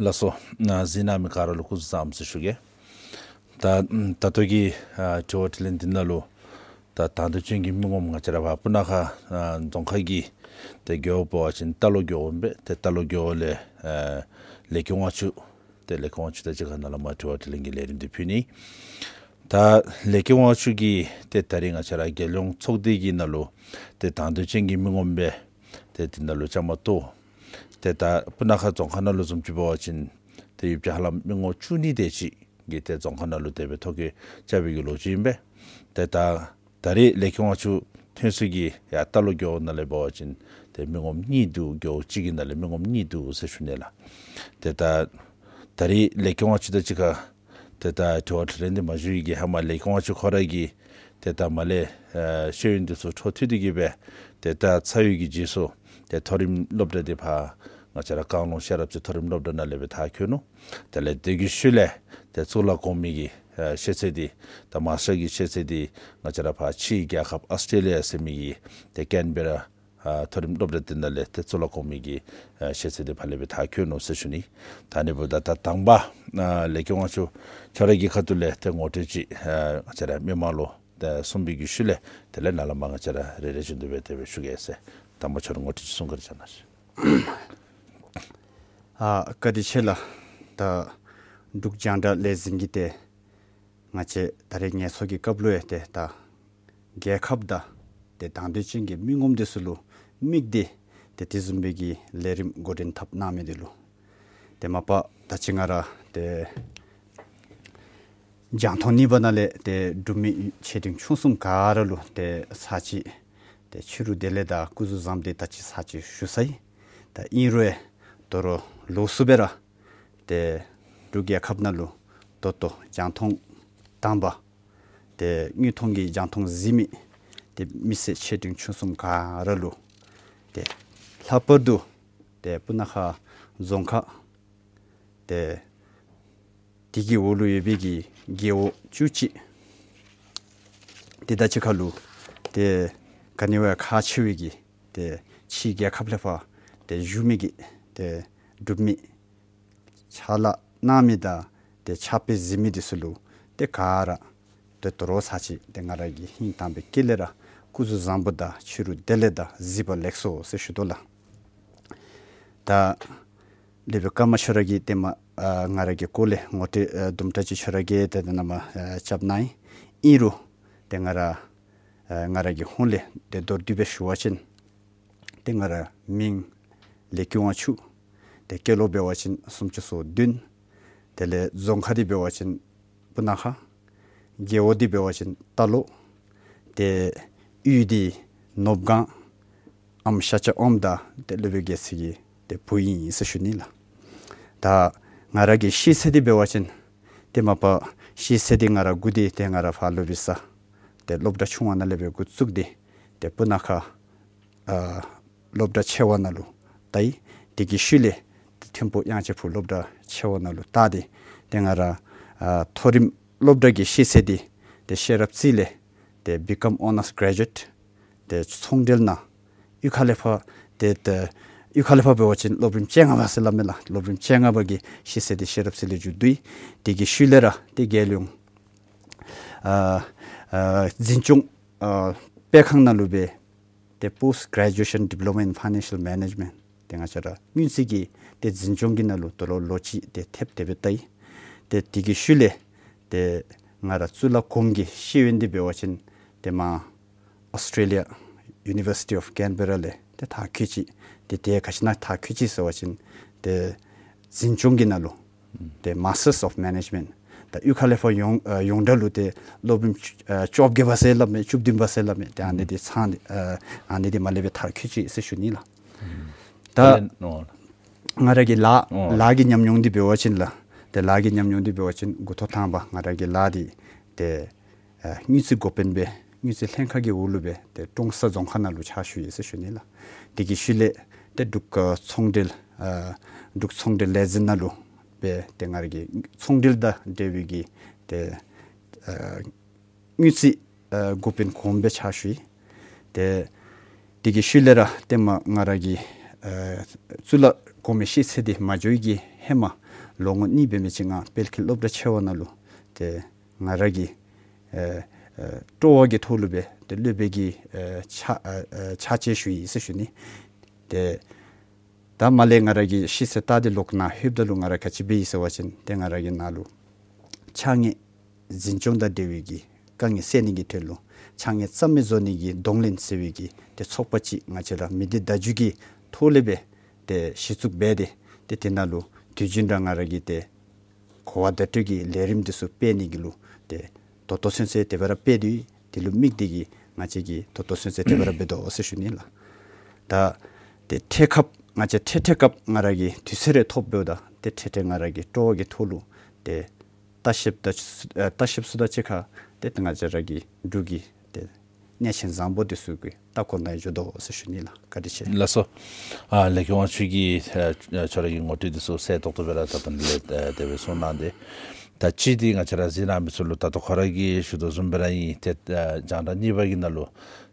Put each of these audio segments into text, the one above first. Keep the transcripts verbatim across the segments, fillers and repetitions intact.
ལགས་སོ། ཨ་གཟིགས་གནང་མི་ག་ར་ལུ་སྐུ་གཟུགས་བཟང་ཟེར་ཞུ་གེ། ད་ད་ལྟོ་གི་ཨ་དྲི་བ་དྲིས་ལན་འདི་ནང་ལུ་ད་དང་འདོད་ཅན་གྱི་མི་ངོམ་ང་བཅས་ར་ཕར་སྤུ་ན་ཁ་ཨ་རྫོང་ཁག་གི་ཏེ་རྒེད་འོག་འབད་བ་ཅིན་རྟ་ལོག་རྒེད་འོག་ཨིན་པས། ཏེ་རྟ་ལོག་རྒེད་འོག་ལས་ཨ་ལས་སྐྱོང་བ་ཅིག་ཏེ་ལས་སྐྱོང་བ་ཅིག་དང་གཅིག་ཁར་ནཱ་ལས་མར་དྲི་བ་དྲིས་ལན་གྱི་ལས་རིམ་འདི་ཕུལ་ནི། ད་ལས་སྐྱོང་བ་ཅིག་གིས་ཏེ་ད་རིས་ང་བཅས་ར་རྒྱལ་ཡོངས་ཚོགས་སྡེ་གི་ནང་ལུ་ཏེ་དང་འདོད་ཅན་གྱི་མི་ངོམ་སྦེ་ཏེ་འདི་ནང་ལུ་བཅའ་མར་གཏོགས། ཏེ་ད་སྤུ་ན་ཁ་རྫོང་ཁག་ནང་ལུ་བཟུམ་ཅིག་འབད་བ་ཅིན་ཏེ་ཡོད་པ་ཅིན་ཧ་ལམ་མི་ངོམ་བཅུ་གཉིས་དེ་ཅིག་གིས་ཏེ་རྫོང་ཁག་ནང་ལུ་དེ་སྦེ་ཐོ་བཀོད་རྐྱབ་པའི་གི་ལོ་རྒྱུས་ཨིན་པས། ཏེ་ད་ད་རིས་ལས་སྐྱོང་བ་ཅིག་ཐོན་ས་གི་ཡར་རྟ་ལོག་རྒེད་འོག་ནང་ལས་འབད་བ་ཅིན་ཏེ་མི་ངོམ་གཉིས་འདུག། རྒེད་འོག་གཅིག་གི་ནང་ལས་མི་ངོམ་གཉིས་འདུག་ཟེར་ཞུ་ནི་ལགས། ཏེ་ད་ད་རིས་ལས་སྐྱོང་བ་ཅིག་དང་གཅིག་ཁར་ཏེ་ད་དྲི་བ་དྲིས་ལན་འདི་མ་ཞུ་བའི་གི་ཧེ་མ་ལས་སྐྱོང་བ་ཅིག་ཁོ་ར་གིས་ཏེ་ད་མར་ལས་ཨ་ཤེས་ཡོན་འདི་ཚུ་འཕྲོ་མཐུད་དེ་གི་སྦེ་ཏེ་ད་ཚར་བའི་གི་རྗེས་སུ་ཏེ་མཐོ་རིམ་སློབ་གྲྭ་འདི་ཕར་ང་བཅས་ར་བཀང་ལུང་ཤེས་རབ་རྩེ་མཐོ་རིམ་སློབ་གྲྭ་ནང་ལས་སྦེ་མཐར་འཁྱོལ་ནུག། དེ་ལས་དེ་གི་ཤུལ་ལས་ཏེ་གཙུག་ལག་གོང་མའི་གི་ཨ་ཤེས་ཚད་འདི་ད་མཱས་ཊར་གྱི་ཤེས་ཚད་འདི་ང་བཅས་ར་ཕར་ཕྱིའི་རྒྱལ་ཁབ་ཨཱོས་ཊྲེ་ལི་ཡ་ཟེར་མི་གི་ཏེ་ཀེན་བེ་ར་ཨ་མཐོ་རིམ་སློབ་གྲྭ་འདི་ནང་ལས་ཏེ་གཙུག་ལག་གོང་མའི་གི་ཨ་ཤེས་ཚད་འདི་ཕར་ལས་སྦེ་མཐར་འཁྱོལ་ནུག་ཟེར་ཞུ་ནི། ད་ཨ་ནི་འབདཝ་ད་ད་དང་པ་ཨ་ལས་སྐྱོང་བ་ཅིག་ཁྱོད་ར་གི་ཁ་ཐུག་ལས་ཏེ་ངོ་སྤྲོད་ཅིག་ཨ་ང་བཅས་ར་མི་མང་ལུ་ཏེ་གསུངས་པའི་གི་ཤུལ་ལས་དེ་ལས་ནཱ་ལས་མར་ང་བཅས་ར་རེ་རེ་བཞིན་དུ་སྦེ་དེ་སྦེ་ཞུ་གེ་ཟེར། དང་པ་ཁྱོད་ར་ངོ་སྤྲོད་ཅིག་གསུང་བཀའ་དྲིན་བསྐྱང་གནང་ཞུ། ཨ་བཀའ་དྲིན་ཆེ་ལགས། ད་འབྲུག་རྒྱང་བསྒྲགས་ལས་འཛིན་གྱིས་ཏེ་ང་བཅས་ད་རིས་ངལ་གསོ་གི་སྐབས་ལུ་ཡང་ཏེ་ད་རྒྱལ་ཁབ་དང་ཏེ་དང་འདོད་ཅན་གྱི་མི་ངོམ་འདི་ཚུ་ལུ་དམིགས་ཏེ་ཏེ་དེ་བཟུམ་སྦེ་གི་ལས་རིམ་འགོ་འདྲེན་འཐབ་གནང་མི་འདི་ལུ་ཏེ་མ་པ་ད་ཅི་ང་ར་ཏེ་རྒྱང་མཐོང་གཉིས་པ་ནང་ལས་ཏེ་འབྲུག་མི་ཆེ་འབྲིང་ཆུང་གསུམ་ག་ར་ལུ་ཏེ་ཚར་གཅིག་ཏེ་ཕྱི་རུ་བདེ་ལེགས་དང་སྐུ་གཟུགས་བཟང་པོ་འདི་ད་ཅི་ཚར་གཅིག་ཞུ་ཚར་ཡི། ད་ཨིན་རུང་ཡང་དོ་རུང་ལོགས་སུ་སྦེ་ར་ཏེ་འབྲུག་རྒྱལ་ཁབ་ནང་ལུ་ད་ལྟོ་རྒྱང་མཐོང་དང་པ་ཏེ་དངོས་མཐོང་གི་རྒྱང་མཐོང་གཟིགས་མི་ཏེ་མི་སེར་ཆེ་འབྲིང་ཆུང་གསུམ་ག་ར་ལུ་ཏེ་ལྷག་པར་དུ་ཏེ་སྤུ་ན་ཁ་རྫོང་ཁག་ཏེ་དེ་གི་འོག་ལུ་ཡོད་པའི་གི་རྒེད་འོག་བཅུ་གཅིག་ཏེ་ད་ཅི་ཁ་ལུ་ཏེ་ག་ནི་བ་ཁག་ཆེ་བའི་གི་ཏེ་ཕྱིའི་རྒྱལ་ཁབ་ལས་ཕར་ཏེ་བཞུགས་མི་གི་ཏེ་འབྲུག་མི་ཕྱག་ལཱ་གནང་མི་དང་ཏེ་ཕྱག་དཔེ་གཟིགས་མི་འདི་ཚུ་ལུ་ཏེ་ག་ར་ཏེ་དོ་རུང་ཚར་གཅིག་ཏེ་ང་ར་གི་སྙིང་དམ་པའི་དཀྱིལ་ལས་ར་སྐུ་གཟུགས་བཟང་པོ་དང་ཕྱི་རུ་བདེ་ལེགས་དང་གཟིགས་པ་ལེགས་སོ་ཟེར་ཞུ་དོ་ལགས། ད་ལས་སྦེ་ཀརྨ་ཁྱོད་ར་གིས་ཏེ་མ་ཨ་ང་ར་གི་སྐོར་ལས་ངོ་སྤྲོད་ཨ་དུམ་གྲ་ཅིག་ཁྱོད་ར་གིས་ཏེ་ད་ནཱ་མར་ཨ་རྐྱབ་གནང་ཡི། ཨིན་རུང་ཏེ་ང་ར་ཨ་ང་ར་གི་ཧོངས་ལས་ཏེ་མདོར་བསྡུས་སྦེ་ཞུ་བ་ཅིན་ཏེ་ང་ར་མིང་ལེགས་སྐྱོང་བ་ཆུ། ཏེ་སྐྱེས་ལོ་འབད་བ་ཅིན་སུམ་ཅུ་སོ་བདུན། དེ་ལས་རྫོང་ཁག་འདི་འབད་བ་ཅིན་སྤུ་ན་ཁ། རྒེད་འོག་འདི་འབད་བ་ཅིན་རྟ་ལོག། ཏེ་གཡུས་འདི་ནོར་བུ་སྒང་ཨམ་ཤ་ཅ་ཨོམ་དང་ཏེ་སློབ་དཔོན་རྒྱལ་མཚན་གྱི་ཏེ་བུ་ཨིན་ཟེར་ཞུ་ནི་ལགས། ད་ང་ར་གི་ཤེས་ཚད་འདི་འབད་བ་ཅིན་ཏེ་མ་པ་ཤེས་ཚད་འདི་ང་ར་འགོ་འདི་ཏེ་ང་ར་ཕར་སློབ་དཔོན་ས་ཏེ་སློབ་གྲྭ་ཆུང་བ་ནང་ལས་སྦེ་འགོ་བཙུགས་ཏེ་ཏེ་སྤུ་ན་ཁ་ཨ་སློབ་གྲྭ་ཆེ་བ་ནང་ལུ་ད་ཡི། དེ་གི་ཤུལ་ལས་ཐིམ་ཕུག་དབྱངས་ཅན་ཕུག་སློབ་གྲྭ་ཆེ་བ་ནང་ལུ་ད་ཏེ་ཏེ་ང་ར་ཨ་མཐོ་རིམ་སློབ་གྲྭ་གི་ཤེས་ཚད་འདི་ཏེ་ཤེས་རབ་རྩེ་ལས་ཏེ་བི་ཀོམ་ཨོ་ནརསི་གྲེ་ཇུ་ཨེཊ་ཏེ་ཚོང་འབྲེལ་ནང་གཡུས་ཁ་ལས་ཕར་ཏེ་ཏེ་གཡུས་ཁ་ལས་ཕར་འབད་བ་ཅིན་སློབ་རིམ་བཅོ་ལྔ་པ་ཟེར་སླབ་མས་ལགས། སློབ་རིམ་བཅོ་ལྔ་པ་གི་ཤེས་ཚད་འདི་ཤེས་རབ་རྩེ་ལས་མཇུག་བསྡུ་ཡི། དེ་གི་ཤུལ་ལས་ར་ཏེ་རྒྱལ་ཡོངས་ཨ་ཨ་འཛིན་སྐྱོང་ཨ་སྤེལ་ཁང་ནང་ལུ་སྦེ་ཏེ་Post Graduation Diploma in Financial Management ཏེ་ང་བཅས་ར་དངུལ་རྩིས་ཀྱི་ཏེ་འཛིན་སྐྱོང་གི་ནང་ལུ་དོ་རུང་ལོ་གཅིག་ཏེ་ཐེབས་ཏེ་སྦེ་ད་ཡི། ཏེ་དེ་གི་ཤུལ་ལས་ཏེ་ང་ར་གཙུག་ལག་གོངམ་གི་ཤེས་ཡོན་འདི་འབད་བ་ཅིན་ཏེ་མར་ཨོསི་ཊྲེ་ལི་ཡ་University of Canberra ལས་ཏེ་མཐར་འཁྱོལ་ཅི། ཏེ་དེ་ག་ཅི་ནང་མཐར་འཁྱོལ་ཅི་ཟེར་བ་ཅིན་ཏེ་འཛིན་སྐྱོང་གི་ནང་ལུ་ཏེ་Masters of Management། ད་གཡུས་ཁ་ལས་ཕར་ཡོང་ཨ་ཡོངས་གྲགས་ལུ་ཏེ་སློབ་རིམ་ཨ་བཅོ་བརྒྱད་པ་ཟེར་སླབ་མས། བཅུ་བདུན་པ་ཟེར་སླབ་མས། ཏེ་ཨ་ནི་འདི་ཚང་ཨ་ཨ་ནི་འདི་མར་ལས་སྦེ་མཐར་འཁྱོལ་ཅི་ཟེར་ཞུ་ནི་ལགས། ད་ཨོ་ང་ར་གི་ལཱ་ཨོ་ལཱ་གི་ཉམས་མྱོང་འདི་འབད་བ་ཅིན་ལགས། ཏེ་ལཱ་གི་ཉམས་མྱོང་འདི་འབད་བ་ཅིན་འགོ་ཐོག་དང་པ་ང་ར་གི་ལཱ་འདི་ཏེ་ཨ་དངུལ་རྩིས་འགོ་དཔོན་སྦེ་དངུལ་རྩིས་ལྷན་ཁག་གི་འོག་ལུ་སྦེ་ཏེ་ཀྲོང་གསར་རྫོང་ཁག་ནང་ལུ་ཕྱག་ཞུ་ཡི་ཟེར་ཞུ་ནི་ལགས། དེ་གི་ཤུལ་ལས་ཏེ་འབྲུག་ཨ་ཚོང་འབྲེལ་ཨ་འབྲུག་ཚོང་འབྲེལ་ལས་འཛིན་ནང་ལུ་སྦེ་ཏེ་ང་ར་གི་ཚོང་འབྲེལ་དང་འབྲེལ་བའི་གི་ཏེ་ཨ་དངུལ་རྩིས་ཨ་འགོ་དཔོན་གོངམ་སྦེ་ཕྱག་ཞུ་ཡི། ཏེ་དེ་གི་ཤུལ་ལས་ར་ཏེ་མར་ང་ར་གི་ཨ་གཙུག་ལག་གོང་མའི་ཤེས་ཚད་འདི་མ་འགྱོ་བའི་གི་ཧེ་མ་ ལོ་ངོ་གཉིས་འབད་མི་ཅིག་ང་དཔལ་འཁྱིལ་སློབ་གྲྭ་ཆེ་བ་ནང་ལུ་ཏེ་ང་ར་གིས་ཨེ་ཨེ་སྤྲོ་བ་གི་ཐོག་ལུ་སྦེ་ཏེ་སློབ་དཔོན་གྱི་ཨེ་ཕྱག་ཨེ་ཨེ་ཕྱག་ཕྱིད་ཞུ་ཡི་ཟེར་ཞུ་ནི། ཏེ་ད་མ་ལས་ང་ར་གིས་ཤེས་ཚད་བལྟ་སྟེ་ལོག་ནཱ་ལྷོདཔ་ད་ལུ་ང་ར་ག་ཅི་འབད་ཡི་ཟེར་བ་ཅིན་ཏེ་ང་ར་གི་ནཱ་ལུ་ཕྱགས་སྙིགས་འཛིན་སྐྱོང་དང་འབྲེལ་བའི་གི་དཀའ་ངལ་སེལ་ནི་གི་དོན་ལུ་ཕྱགས་སྙིགས་རྩ་མེད་བཟོ་ནི་གི་གདོང་ལེན་ཟེར་བའི་གི་ཏེ་ཚོགས་པ་ཅིག་ང་བཅས་ར་མི་སྡེ་བརྡ་བརྒྱུད་ཀྱི་ཐོག་ལས་སྦེ་ཏེ་གཞི་བཙུགས་འབད་དེ་ཏེ་དེ་ནང་ལུ་དུས་རྒྱུན་ར་ང་ར་གིས་ཏེ་གོ་བ་བརྡ་སྤྲོད་ཀྱི་ལས་རིམ་འདི་ཚུ་སྤེལ་ནི་གི་ལུ་ཏེ་ད་ལྟོ་ཚུན་ཚོད་དེ་སྦེ་ར་སྤེལ་ཏེ་དེ་ལུ་དམིགས་ཏེ་གིས་ང་བཅས་ཀྱིས་ད་ལྟོ་ཚུན་ཚོད་དེ་སྦེ་ར་འབད་དོ་ཟེར་ཞུ་ནི་ལགས། ད་ཏེ་འཕྲལ་སྐབས་ང་བཅས་འཕྲལ་འཕྲལ་སྐབས་ང་ར་གིས་དུས་ཚོད་རེ་ཐོབ་འབདཝ་ད་ཏེ་འཕྲལ་འཕྲལ་ང་ར་གིས་སྤྲོ་བ་གི་ཐོག་ལུ་ཏེ་ལྟ་བཤལཔ་དང་ཨ་ལྟ་བཤལཔ་ཚུ་དང་གཅིག་ཁར་ཏེ་ང་བཅས་ར་གི་འབྲུག་གི་ཏེ་གནས་ཆེན་བཟང་པོ་འདི་ཚུ་གི་ལྟ་སྐོར་ནང་འགྱོ་དོ་ཟེར་ཞུ་ནི་ལགས། བཀའ་དྲིན་ཆེ། ལགས་སོ། ཨ་ལས་མཁས་དབང་ཕྱུག་གིས་ཨ་ཁྱོད་ར་གི་ངོ་སྤྲོད་འདི་ཚུ་གསལ་ཏོག་ཏོ་སྦེ་ར་ད་ལྟོ་ལས་ཨ་དེ་སྦེ་གསུངས་གནང་སྟེ། ད་ཅི་འདི་ང་བཅས་ར་གཟིགས་གནང་མི་ཚུ་ལུ་ད་ལྟོ་ཁོ་ར་གིས་ཞུ་དོ་བཟུམ་སྦེ་ར་ཨིན། ཏེ་ཨ་རྒྱང་བསྒྲགས་གཉིས་པ་གི་ནང་ལུ་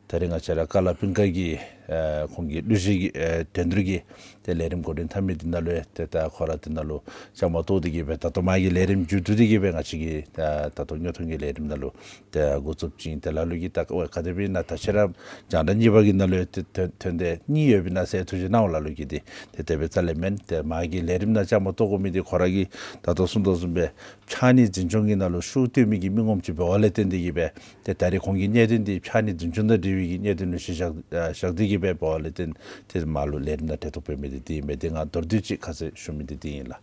ད་རེས་ང་བཅས་ར་ཀ་ལ་པིང་ཀ་གི་ཨ་ཁོང་གི་གླུ་གཞས་ཀྱི་ཨ་འགྲན་བསྡུར་གྱི་ཏེ་ལས་རིམ་འགོ་འདྲེན་འཐབ་མི་འདི་ནང་ལུ་ཡང་ཏེ་ད་ཁོ་ར་འདི་ནང་ལུ་བཅའ་མར་གཏོགས་ཏེ་གིས་སྦེ་ད་ལྟོ་མ་གི་ལས་རིམ་མཇུག་བསྡུ་སྟེ་གིས་སྦེ་ང་བཅས་ཀྱི་ད་ད་ལྟོ་སྨྱོ་ཐུང་གི་ལས་རིམ་ནང་ལུ་ཏེ་འགོ་བཙུགས་ཅི་ཨིན། ཏེ་ལ་ལུ་གིས་ད་ག་དེ་སྦེ་ཨིན་ན་ད་ཁྱོད་ར་རྒྱང་བསྒྲགས་གཉིས་པ་གི་ནང་ལུ་ཡང་ཏེ་ཐོན་ཐོན་ཏེ་གཉིས་ཡོདཔ་ཨིན་ན་ཟེར་ཐུགས་བཞེད་གནང་འོང་། ལ་ལུ་གིས་འདི་ཏེ་དེ་སྦེ་རྩ་ལས་མེན། ཏེ་མ་གི་ལས་རིམ་ནང་བཅའ་མར་གཏོགས་དགོ་མི་འདི་ཁོ་ར་གིས་ད་ལྟོ་གསུངས་དོ་བཟུམ་སྦེ་ཕྱགས་སྙིགས་འཛིན་སྐྱོང་གི་ནང་ལུ་ཤུགས་བཏོན་མི་གི་མི་ངོམ་ཅིག་འབདཝ་ལས་བརྟེན་ཏེ་གིས་སྦེ་ཏེ་ད་རེས་ཁོང་གི་གནད་དོན་འདི་ཕྱགས་སྙིགས་འཛིན་སྐྱོང་དང་འབྲེལ་བའི་གི་གནད་དོན་ལུ་གཞི་བཞག་ཨ་བཞག་སྟེ་གིས་སྦེ་འབདཝ་ལས་བརྟེན་ཏེ་མ་ལུ་ལས་རིམ་ནང་གྲལ་གཏོགས་འབད་མི་འདི་འདི་ཨིན་པས། ཏེ་ང་མདོར་བསྡུས་ཅིག་ཁ་གསལ་ཞུ་མི་འདི་འདི་ཨིན་ལགས།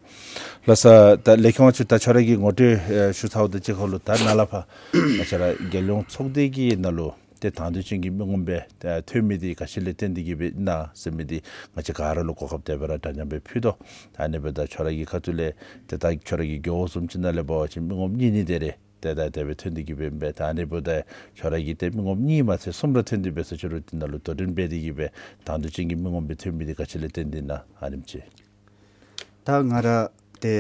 ལགས་སོ། ད་ལས་མཁས་དབང་ཕྱུག་ད་ཁྱོད་ར་གི་ངོ་སྤྲོད་ཨེ་ཞུ་ཚརཝ་དང་གཅིག་ཁར་ལུ་ད་ནཱ་ལས་ཕར་ང་བཅས་ར་རྒྱལ་ཡོངས་ཚོགས་སྡེ་གི་ནང་ལུ་ཏེ་དང་འདོད་ཅན་གྱི་མི་ངོམ་སྦེ་ཨེ་ཐོན་མི་འདི་ག་ཅི་ལས་བརྟེན་ཏེ་གིས་སྦེ་ཨིན་ན་ཟེར་མི་འདི་ང་བཅས་ག་ར་ལུ་གོ་སྐབས་དེ་སྦེ་ར་འདྲ་མཉམ་སྦེ་ཕུལ་དོ། ད་ཨ་ནི་འབདཝ་ད་ཁྱོད་ར་གི་ཁ་ཐུག་ལས་ཏེ་ད་ཁྱོད་ར་གི་རྒེད་འོག་བཟུམ་ཅིག་ནང་ལས་འབད་བ་ཅིན་མི་ངོམ་གཉིས་གཉིས་དེ་རེ་ཏེ་ད་དེ་སྦེ་ཐོན་ཏེ་གིས་སྦེ་ཨིན་པས། ད་ཨ་ནི་འབདཝ་ད་ཁྱོད་ར་གིས་ཏེ་མི་ངོམ་གཉིས་མ་ཚད་གསུམ་ར་ཐོན་ཏེ་འབད་ས་ཅིག་རུང་འདི་ནང་ལུ་དོ་འགྲན་འབད་དེ་གིས་སྦེ་དང་འདོད་ཅན་གྱི་མི་ངོམ་སྦེ་ཐོན་མི་འདི་ག་ཅི་ལས་བརྟེན་ཏེ་ཨིན་ན་ཨ་ནེམ་ཅིག། ད་ང་ར་ཏེ་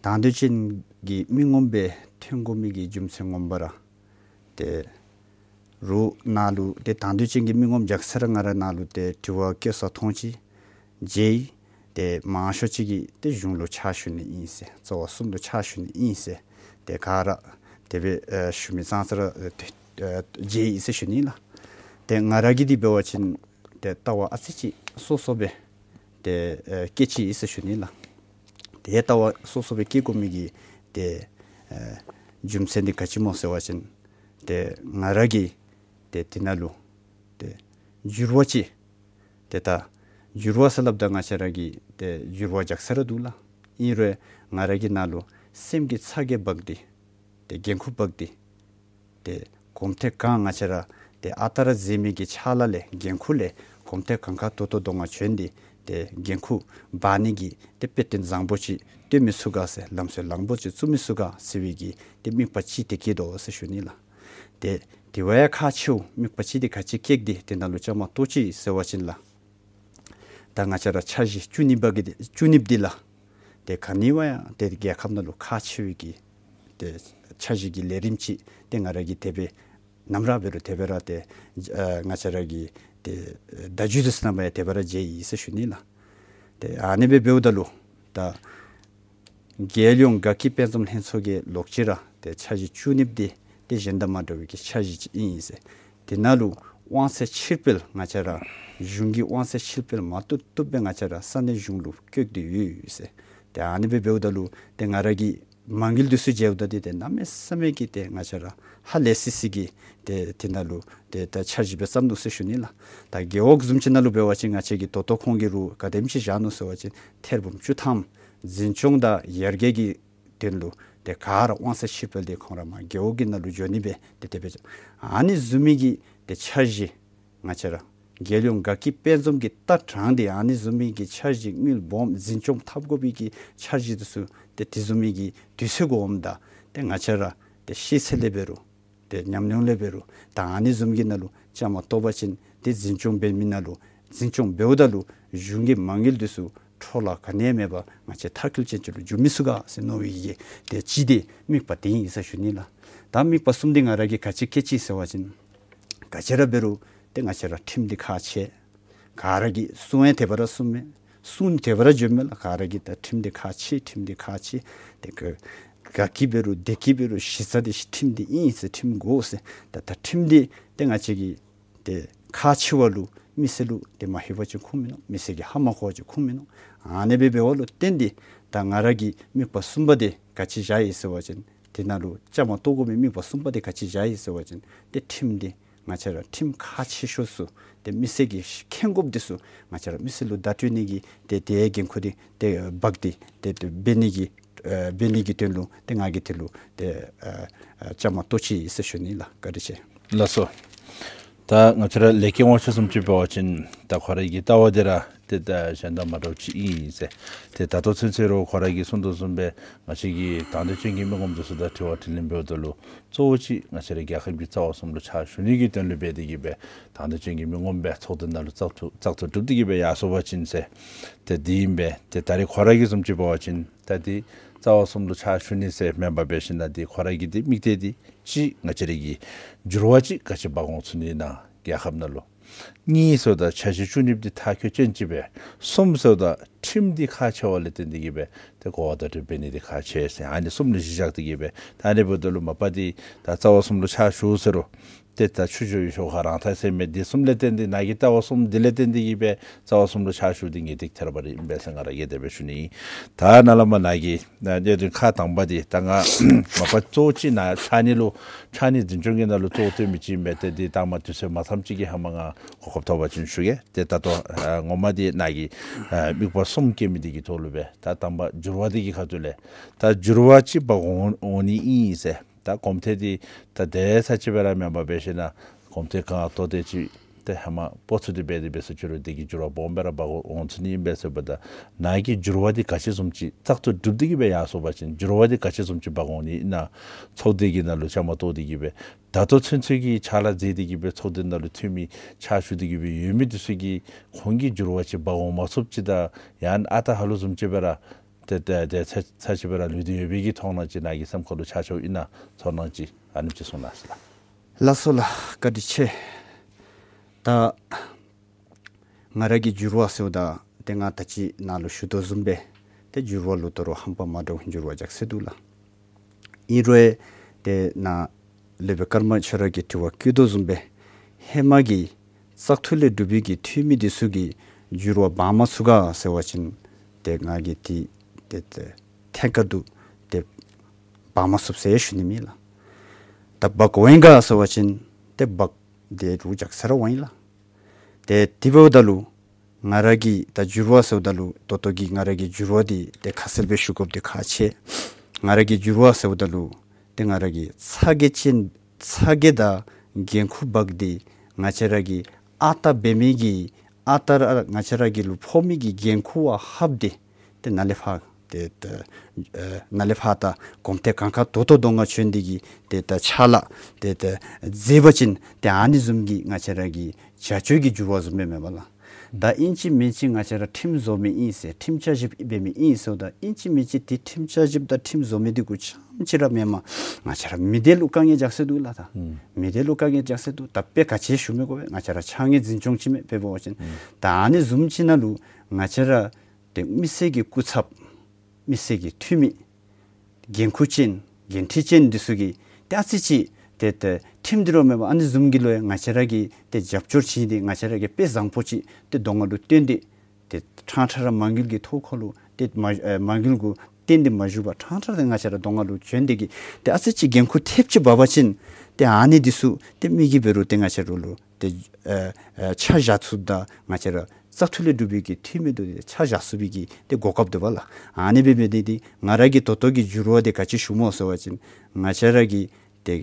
དང་འདོད་ཅན་གྱི་མི་ངོམ་སྦེ་ཐོན་དགོ་མི་གི་རྒྱུ་མཚན་ངོ་མ་ར་ཏེ་རུང་ནཱ་ལུ་ཏེ་དང་འདོད་ཅན་གྱི་མི་ངོམ་རྒྱ་ཆེ་ར་ང་ར་ནཱ་ལུ་ཏེ་དྲི་བ་བཀོད་ས་མཐོང་ཅི། མཇལ་ཡི། ཏེ་མང་ཤོས་ཅིག་གིས་ཏེ་གཞུང་ལུ་ཕྱག་ཞུ་ནི་ཨིན་ཟེར། རྩ་བ་གསུམ་ལུ་ཕྱག་ཞུ་ནི་ཨིན་ཟེར། ཏེ་ག་ར་དེ་སྦེ་ཨེ་ཞུ་མི་ཙང་ཙ་ར་ཨེ་ཏེ་ཨེ་མཇལ་ཡི་ཟེར་ཞུ་ནི་ལགས། ཏེ་ང་ར་གི་འདི་འབད་བ་ཅིན་ཏེ་ལྟ་བ་ཨ་ཙི་ཅིག་སོ་སོ་སྦེ་ཏེ་ཨེ་བསྐྱེད་ཅི་ཟེར་ཞུ་ནི་ལགས། ཏེ་ལྟ་བ་སོ་སོ་སྦེ་བསྐྱེད་དགོ་མི་གི་ཏེ་ཨེ་རྒྱུ་མཚན་འདི་ག་ཅི་སྨོ་ཟེར་བ་ཅིན་ཏེ་ང་ར་གིས་ཏེ་འདི་ནང་ལུ་ཏེ་འགྱུར་བ་ཅིག་ཏེ་ད་འགྱུར་བ་ཟེར་སླབ་ད་ང་བཅས་ར་གིས་ཏེ་འགྱུར་བ་རྒྱ་ཆེ་ར་འདུག་ལགས། ཨིན་རུང་ང་ར་གི་ནང་ལུ་སེམས་ཀྱི་ཚ་གྱང་འབག་སྟེ་ཏེ་འགན་ཁུར་འབག་སྟེ་ཏེ་གོམ་ཐེངས་གང་ང་བཅས་ར་ཏེ་ཨ་རྟག་ར་མཛད་མི་གི་ཕྱག་ལཱ་ལས་འགན་ཁུར་ལས་གོམ་ཐེངས་གང་ཁར་ད་ལྟོ་གདོང་ང་བྱོན་ཏེ་ཏེ་འགན་ཁུར་འབག་ནི་གི་ཏེ་དཔེ་སྟོན་བཟང་པོ་ཅིག་སྟོན་མི་ཚུགས་ག་ཟེར་ལམ་སྲོལ་བཟང་པོ་ཅིག་བཙུགས་མི་ཚུགས་ག་ཟེར་བའི་གི་ཏེ་དམིགས་པ་ཅིག་ཏེ་བསྐྱེད་དོ་ཟེར་ཞུ་ནི་ལགས། ཏེ་དེ་བ་ཡང་ཁག་ཆེཝ་དམིགས་པ་ཅིག་འདི་ག་ཅི་བསྐྱེད་དེ་དེ་ནང་ལུ་བཅའ་མར་གཏོགས་ཅི་ཟེར་བ་ཅིན་ལགས། ད་ང་བཅས་ར་འཆར་གཞི་བཅུ་གཉིས་པ་གི་འདི་བཅུ་གཉིས་པ་འདི་ལགས། ཏེ་ག་ནི་བ་ཡང་ཏེ་རྒྱལ་ཁབ་ནང་ལུ་ཁག་ཆེ་བའི་གི་ཏེ་འཆར་གཞི་གི་ལས་རིམ་ཅིག་ཏེ་ང་ར་གིས་དེ་སྦེ་ནམ་ར་འབད་རུང་དེ་སྦེ་ར་ཏེ་ཨ་ང་བཅས་ར་གི་ཏེ་བརྡ་བརྒྱུད་དུ་ཟེར་ན་མ་ཡང་དེ་སྦེ་ར་མཇལ་ཡི་ཟེར་ཞུ་ནི་ལགས། ཏེ་ཨ་ནི་སྦེ་འབདཝ་ད་ལུ་ད་རྒྱལ་ཡོངས་དགའ་སྐྱིད་དཔལ་འཛོམས་ལྷན་ཚོགས་ཀྱིས་ལོག་ཅི་ར་ཏེ་འཆར་གཞི་བཅུ་གཉིས་པ་འདི་ཏེ་གཞན་དང་མ་འདྲ་བའི་གི་འཆར་གཞི་ཅིག་ཨིན་ཟེར། དེ་ནང་ལུ་དབང་ཚད་ཕྱིར་སྤེལ་ང་བཅས་ར་གཞུང་གི་དབང་ཚད་ཕྱིར་སྤེལ་མ་བཏུབ་བཏུབ་སྦེ་ང་བཅས་ར་ས་གནས་གཞུང་ལུ་བསྐྱོད་དེ་ཡོད་ཟེར། ཏེ་ཨ་ནི་སྦེ་འབདཝ་ད་ལུ་ཏེ་ང་ར་གི་མ་དངུལ་འདི་ཚུ་འཇལཝ་ད་འདི་ཏེ་གནམ་མེད་ས་མེད་ཀྱི་ཏེ་ང་བཅས་ར་ཧ་ལས་སི་སི་གི་ཏེ་དེ་ནང་ལུ་ཏེ་ད་འཆར་གཞི་སྦེ་བརྩམ་ནུག་ཟེར་ཞུ་ནི་ལགས། ད་རྒེད་འོག་བཟུམ་ཅིག་ནང་ལུ་འབད་བ་ཅིན་ང་བཅས་ཀྱིས་ད་ལྟོ་ཁོང་གི་རུང་ག་དེམ་ཅིག་བཞག་ནུག་ཟེར་བ་ཅིན་ཐེར་འབུམ་བཅུ་ཐམ་འཛིན་སྐྱོང་དང་ཡར་རྒྱས་ཀྱི་དོན་ལུ་ཏེ་ག་ར་དབང་ཚད་ཕྱིར་སྤེལ་འདི་ཁོང་ར་མར་རྒེད་འོག་གི་ནང་ལུ་འགྱོ་ནི་སྦེ་ཏེ་དེ་སྦེ་ཨ་ནི་བཟུམ་མའི་གི་ཏེ་འཆར་གཞི་ང་བཅས་ར་རྒྱལ་ཡོངས་དགའ་སྐྱིད་དཔལ་འཛོམས་ཀྱི་ལྟ་སྟངས་འདི་ཨ་ནི་བཟུམ་མའི་གི་འཆར་གཞི་དངུལ་སྦོམ་འཛིན་སྐྱོང་འཐབ་དགོ་པའི་གི་འཆར་གཞི་འདི་ཚུ་ཏེ་དེ་བཟུམ་མའི་གི་དུས་ཚོད་གུ་འོངམ་ད་ཏེ་ང་བཅས་ར་ཏེ་ཤེས་ཚད་ལས་འབད་རུང་ཏེ་ཉམས་མྱོང་ལས་འབད་རུང་ད་ཨ་ནི་བཟུམ་གྱི་ནང་ལུ་བཅའ་མར་གཏོགས་པ་ཅིན་ཏེ་འཛིན་སྐྱོང་འབད་མི་ནང་ལུ་འཛིན་སྐྱོང་འབདཝ་ད་ལུ་གཞུང་གི་མ་དངུལ་འདི་ཚུ་འཕྲོ་བརླག་ག་ནི་ཡང་མེད་པར་ང་བཅས་མཐར་འཁྱོལ་ཅན་ཅིག་ལུ་འགྱུར་མི་ཚུགས་ག་ཟེར་མནོ་བའི་གི་ཏེ་ཅིག་ཏེ་དམིགས་པ་དེ་ཨིན་ཟེར་ཞུ་ནི་ལགས། ད་དམིགས་པ་གསུམ་འདི་ང་ར་གིས་ག་ཅི་བསྐྱེད་ཅི་ཟེར་བ་ཅིན་ག་ཅི་ར་འབད་རུང་ཏེ་ང་བཅས་ར་ཁྲིམས་འདི་ཁག་ཆེ། ག་ར་གིས་སྲུང་ཡང་དེ་སྦེ་ར་སྲུང་མས། གསུང་དེ་སྦེ་ར་བརྗོད་མས་ལགས། ག་ར་གིས་ད་ཁྲིམས་འདི་ཁག་ཆེ། ཁྲིམས་འདི་ཁག་ཆེ། ཏེ་ག་ག་གིས་འབད་རུང་དེ་གིས་འབད་རུང་གཞི་རྩ་འདི་ཁྲིམས་འདི་ཨིན་ཟེར། ཁྲིམས་དགོ་ཟེར། ད་ད་ཁྲིམས་འདི་ཏེ་ང་བཅས་ཀྱིས་ཏེ་ཁག་ཆེ་བ་ལུ་མི་སེར་ལུ་ཏེ་མ་ལྷོད་པ་ཅིན་ཁུངས་མིན་ནུག། མི་སེར་གྱིས་ཧ་མ་གོ་བ་ཅིན་ཁུངས་མིན་ནུག། ཨ་ནི་སྦེ་འབདཝ་ལུ་བརྟེན་ཏེ་ད་ང་ར་གིས་དམིགས་པ་གསུམ་པ་འདི་ག་ཅི་བཞག་ཡི་ཟེར་བ་ཅིན་དེ་ནང་ལུ་བཅའ་མར་གཏོགས་དགོ་མི་དམིགས་པ་གསུམ་པ་འདི་ག་ཅི་བཞག་ཡི་ཟེར་བ་ཅིན་ཏེ་ཁྲིམས་འདི་ང་བཅས་ར་ཁྲིམས་ཁག་ཆེ་ཤོས་ཚུ་ཏེ་མི་སེར་གྱིས་མཁྱེན་དགོཔ་འདི་ཚུ་ང་བཅས་ར་མི་སེར་ལུ་བརྡ་སྤྲོད་ནི་གི་ཏེ་དེ་འགན་ཁུར་འདི་ཏེ་འབག་སྟེ་ཏེ་ཏེ་འབད་ནི་གི་ཨ་འབད་ནི་གི་དོན་ལུ་ཏེ་ང་གིས་དེ་ལུ་ཏེ་ཨ་ཨ་བཅའ་མར་གཏོགས་ཅི་ཟེར་ཞུ་ནི་ལགས། བཀའ་དྲིན་ཆེ། ལགས་སོ། ད་ང་བཅས་ར་ལས་ཀྱི་དབང་ཆ་བཟུམ་ཅིག་འབད་བ་ཅིན་ད་ཁོ་རའི་གི་ལྟ་བ་འདི་ར་ཏེ་ད་གཞན་དང་མ་འདྲཝ་ཅིག་ཨིན་ཟེར། ཏེ་ད་ལྟོ་ཚུན་ཚོད་ར་ཁོ་ར་གིས་གསུང་དོ་བཟུམ་སྦེ་ང་བཅས་ཀྱི་དང་འདོད་ཅན་གྱི་མི་ངོམ་འདི་ཚུ་དང་དྲི་བ་དྲིས་ལན་འབདཝ་ད་ལུ་གཙོ་བོ་ཅིག་ང་བཅས་རའི་རྒྱལ་ཁབ་ཀྱི་རྩ་བ་གསུམ་ལུ་ཕྱག་ཞུ་ནི་གི་དོན་ལུ་འབད་དེ་གིས་སྦེ་དང་འདོད་ཅན་གྱི་མི་ངོམ་སྦེ་ཚོགས་སྡེ་ནང་ལུ་བཙག་འཐུ་བཙག་འཐུ་གྲུབ་སྟེ་གིས་སྦེ་ཡར་སོང་པ་ཅིན་ཟེར། ཏེ་འདི་ཨིན་པས། ཏེ་ད་རེས་ཁོ་ར་གིས་བཟུམ་ཅིག་འབད་བ་ཅིན་ད་འདི་རྩ་བ་གསུམ་ལུ་ཕྱག་ཞུ་ནི་ཟེར་མེན་པར་འབད་ཞིན་ན་འདི་ཁོ་ར་གི་འདི་དམིགས་གཏད་འདི་ཅིག་ང་བཅས་རའི་གི་འགྱུར་བ་ཅིག་ག་ཅི་འབག་འོང་ཚུགས་ནི་ཨིན་ན་རྒྱལ་ཁབ་ནང་ལུ། གཉིས་ཟེརཝ་ད་འཆར་གཞི་བཅུ་གཉིས་འདི་མཐར་འཁྱོལ་ཅན་ཅིག་སྦེ། གསུམ་ཟེརཝ་ད་ཁྲིམས་འདི་ཁག་ཆེ་བ་ལས་བརྟེན་ཏེ་གིས་སྦེ་ཏེ་གོ་བ་བརྡ་སྤྲོད་འབད་ནི་འདི་ཁག་ཆེ་ཟེར། ཨ་ནི་གསུམ་ལུ་གཞི་བཞག་སྟེ་གིས་སྦེ་ད་ཨ་ནི་འབདཝ་ད་ལུ་མ་པ་འདི་ད་རྩ་བ་གསུམ་ལུ་ཕྱག་ཞུ་ཟེར་རུང་ཏེ་ད་ཆུ་འགྱོ་བའི་ཤོག་ཁ་རང་ཐག་ཟེར་མི་འདི་གསུམ་ལས་བརྟེན་ཏེ་ནཱ་གི་ལྟ་བ་གསུམ་འདི་ལས་བརྟེན་ཏེ་གིས་སྦེ་རྩ་བ་གསུམ་ལུ་ཕྱག་ཞུ་སྟེ་ངེས་ཏིག་ཐེབས་པ་ར་ཨིན་པས་ཟེར་ང་ར་གིས་དེ་སྦེ་ཞུ་ནི་ཨིན། ད་ནཱ་ལས་མར་ནཱ་གི་ནཱ་གནད་དོན་ཁག་དང་པ་འདི་ད་ང་མ་པ་གཙོ་བོ་ཅིག་ནཱ་ཕྱགས་སྙིགས་ལུ་ཕྱགས་སྙིགས་འཛིན་སྐྱོང་གི་ནང་ལུ་གཙོ་བོ་བཏོན་མི་ཅིག་ཨིན་པས། ཏེ་འདི་ད་མ་དུས་ཚོད་མ་ཚངམ་ཅིག་གི་ཧེ་མ་ང་གོ་སྐབས་ཐོབ་པ་ཅིན་ཞུ་གེ། ཏེ་ད་ལྟོ་ཨ་ངོ་མ་འདི་ནཱ་གིས་ཨ་དམིགས་པ་གསུམ་བསྐྱེད་མི་འདི་གི་ཐོག་ལུ་སྦེ་ད་དང་པ་འགྱུར་བ་འདི་གི་ཁ་ཐུག་ལས་ད་འགྱུར་བ་ཅིག་འབག་འོང་འོང་ནི་ཨིན་ཟེར། ད་གོམ་ཐེངས་འདི་ད་དེ་ཚར་གཅིག་སྦེ་ར་མེན་པར་འབད་ཞིན་ན་གོམ་ཐེངས་ག་ཏོག་ཏོ་ཅིག་ཏེ་ཧེ་མ་སྤོ་ཚུགས་ཏེ་འབད་དེ་འབད་སོང་ཅི་རུང་དེ་གི་འགྱུར་བ་སྦོམ་སྦེ་ར་འབག་འོང་ཚུགས་ནི་ཨིན་པས་ཟེར་བ་ད་ནཱ་གི་འགྱུར་བ་འདི་ག་ཅི་བཟུམ་ཅིག་བཙག་འཐུ་གྲུབ་སྟེ་གིས་སྦེ་ཡར་སོང་པ་ཅིན་འགྱུར་བ་འདི་ག་ཅི་བཟུམ་ཅིག་འབག་འོང་ནི་ཨིན་ན་ཚོགས་སྡེ་གི་ནང་ལུ་བཅའ་མར་གཏོགས་ཏེ་གིས་སྦེ་ད་ལྟོ་ཚུན་ཚོད་ཀྱི་ཕྱག་ལཱ་མཛད་དེ་གིས་སྦེ་ཚོགས་སྡེ་ནང་ལུ་འཐུས་མི་ཕྱག་ཞུ་སྟེ་གིས་སྦེ་ཡོད་མི་འདི་ཚུ་གིས་ཁོང་གིས་འགྱུར་བ་ཅིག་འབག་འོང་མ་ཚུགསཔ་ཅིག་དང་ཡང་ཨ་རྟག་ཧ་ལུགས་བཟུམ་ཅིག་སྦེ་ར་ཏེ་ཏེ་ཏེ་ཚར་ཚར་གཅིག་སྦེ་ར་ལུས་ཏེ་ཡོད་པའི་གི་མཐོང་སྣང་ཅིག་ནཱ་གི་སེམས་ཁ་ལུ་ཆགས་ཆོགཔ་ཨིན་ན་ཚོར་སྣང་ཅིག་ཨ་ནེམ་ཅིག་གསུང་གནང་ཟེར་ལགས། ལགས་སོ་ལགས། བཀའ་དྲིན་ཆེ། ད་ང་ར་གིས་འགྱུར་བ་ཟེརཝ་ད་ཏེ་ང་ད་ཅི་ནཱ་ལུ་ཞུ་དོ་བཟུམ་སྦེ་ཏེ་འགྱུར་བ་ལུ་ད་རུང་ཧམ་པ་མ་འདྲཝ་འགྱུར་བ་རྒྱགས་སེ་འདུག་ལགས། ཨིན་རུང་ཏེ་ནཱ་ལས་སྦེ་ཀརྨ་ཁྱོད་ར་གིས་དྲི་བ་བཀོད་དོ་བཟུམ་སྦེ་ཧེ་མ་གི་བཙག་འཐུ་ལས་གྲུབ་པའི་གི་འཐུས་མི་འདི་ཚུ་གིས་འགྱུར་བ་འབག་མ་ཚུགས་ག་ཟེར་བ་ཅིན་ཏེ་ང་གིས་འདི་ཏེ་ཏེ་ཐད་ཀར་དུ་ཏེ་འབག་མ་ཚུགས་ཟེར་ཞུ་ནི་མེད་ལགས། ད་འབག་འོང་ག་ཟེར་བ་ཅིན་ཏེ་འབག་སྟེ་རུང་རྒྱགས་སེ་ར་འོང་ཡི་ལགས། ཏེ་དེ་འབདཝ་ད་ལུ་ང་ར་གིས་ད་འགྱུར་བ་ཟེརཝ་ད་ལུ་ད་ལྟོ་གི་ང་ར་གི་འགྱུར་བ་འདི་ཏེ་ཁ་གསལ་སྦེ་ཞུ་དགོཔ་འདི་ཁག་ཆེ། ང་ར་གི་འགྱུར་བ་ཟེརཝ་ད་ལུ་ཏེ་ང་ར་གི་ཚ་གྱང་ཅན་ཚ་གྱང་དང་འགན་ཁུར་འབག་སྟེ་ང་བཅས་ར་གིས་ཨ་རྟག་འབད་མི་གི་ཨ་རྟག་ར་ང་བཅས་ར་གི་ལུ་ཕོག་མི་གི་འགན་ཁུར་བ་ལྷགཔ་འདི་ཏེ་ནཱ་ལས་ཕར་ཏེ་ཏེ་ཨེ་ནཱ་ལས་ཕར་ད་གོམ་ཐེངས་གང་ཁ་ཏོག་ཏོ་གདོང་ཁར་བྱོན་ཏེ་གིས་ཏེ་ད་ཕྱག་ལཱ་ཏེ་ཏེ་མཛད་པ་ཅིན་ཏེ་ཨ་ནི་བཟུམ་གྱི་ང་བཅས་ར་གི་བྱ་སྤྱོད་ཀྱི་འགྱུར་བ་བཟུམ་སྦེ་མེན་པ་ལགས། ད་ཨིན་ཅི་མིན་ཅི་ང་བཅས་ར་ཁྲིམས་བཟོ་མི་ཨིན་ཟེར་ཁྲིམས་བསྐྱར་ཞིབ་འབད་མི་ཨིན་ཟེརཝ་ད་ཨིན་ཅི་མིན་ཅི་ཏེ་ཁྲིམས་བསྐྱར་ཞིབ་དང་ཁྲིམས་བཟོ་མི་འདི་གུ་ཙམ་ཅིག་ར་མེན་པར་ང་བཅས་ར་མི་སྡེ་ལུ་དཀའ་ངལ་རྒྱགས་སེ་འདུག་ལགས། ད་ཨུམ་མི་སྡེ་ལུ་དཀའ་ངལ་རྒྱགས་སེ་འདུག། ད་དཔེ་ག་ཅི་ཞུ་མི་དགོ་པས། ང་བཅས་ར་ཕྱགས་སྙིགས་འཛིན་སྐྱོང་ཅིག་མས་དཔེ་འབད་བ་ཅིན། ཨུམ་ད་ཨ་ནི་བཟུམ་ཅིག་ནང་ལུ་ང་བཅས་ར་ཏེ་མི་སེར་གྱི་སྐུ་ཚབ་མི་སེར་གྱི་འཐུས་མི་འགན་ཁུར་ཅན་འགན་འཁྲི་ཅན་འདི་ཚུ་གིས་ཏེ་ཨ་ཙི་ཅིག་ཏེ་ཏེ་ཁྲིམས་འདི་ར་མེན་པར་ཨ་ནི་བཟུམ་གྱི་ལུ་ཡང་ང་བཅས་ར་གིས་ཏེ་རྒྱབ་སྐྱོར་བྱིན་ཏེ་ང་བཅས་ར་གིས་དཔེ་བཟང་པོ་ཅིག་ཏེ་གདོང་ཁ་ལུ་སྟོན་ཏེ་ཏེ་ཕྲང་ཕྲང་ར་མ་དངུལ་གྱི་ཐོག་ཁ་ལུ་ཏེ་མ་ཨེ་མ་དངུལ་གུ་བརྟེན་ཏེ་མ་བཞུགས་པར་ཕྲང་ཕྲང་ཏེ་ང་བཅས་ར་གདོང་ཁ་ལུ་བྱོན་ཏེ་གིས་ཏེ་ཨ་ཙི་ཅིག་འགན་ཁུར་ཐེབས་ཅིག་འབག་པ་ཅིན་ཏེ་ཨ་ནི་འདི་ཚུ་ཏེ་མི་གིས་འབད་རུང་ཏེ་ང་བཅས་ར་ལུ་ཏེ་ཨེ་ཨེ་ཆ་བཞག་ཚུགསཔ་དང་ང་བཅས་ར་བཙག་འཐུ་ལས་གྲུབ་པའི་གི་འཐུས་མི་འདི་ཏེ་ཆ་བཞག་ཚུགས་པའི་གི་ཏེ་གོ་སྐབས་འདུག་པ་ལགས། ཨ་ནི་འབད་འབད་ནི་འདི་ང་ར་གིས་ད་ལྟོ་གི་འགྱུར་བ་འདི་ག་ཅི་ཞུཝ་སྨོ་ཟེར་བ་ཅིན་ང་བཅས་ར་གིས་ཏེ་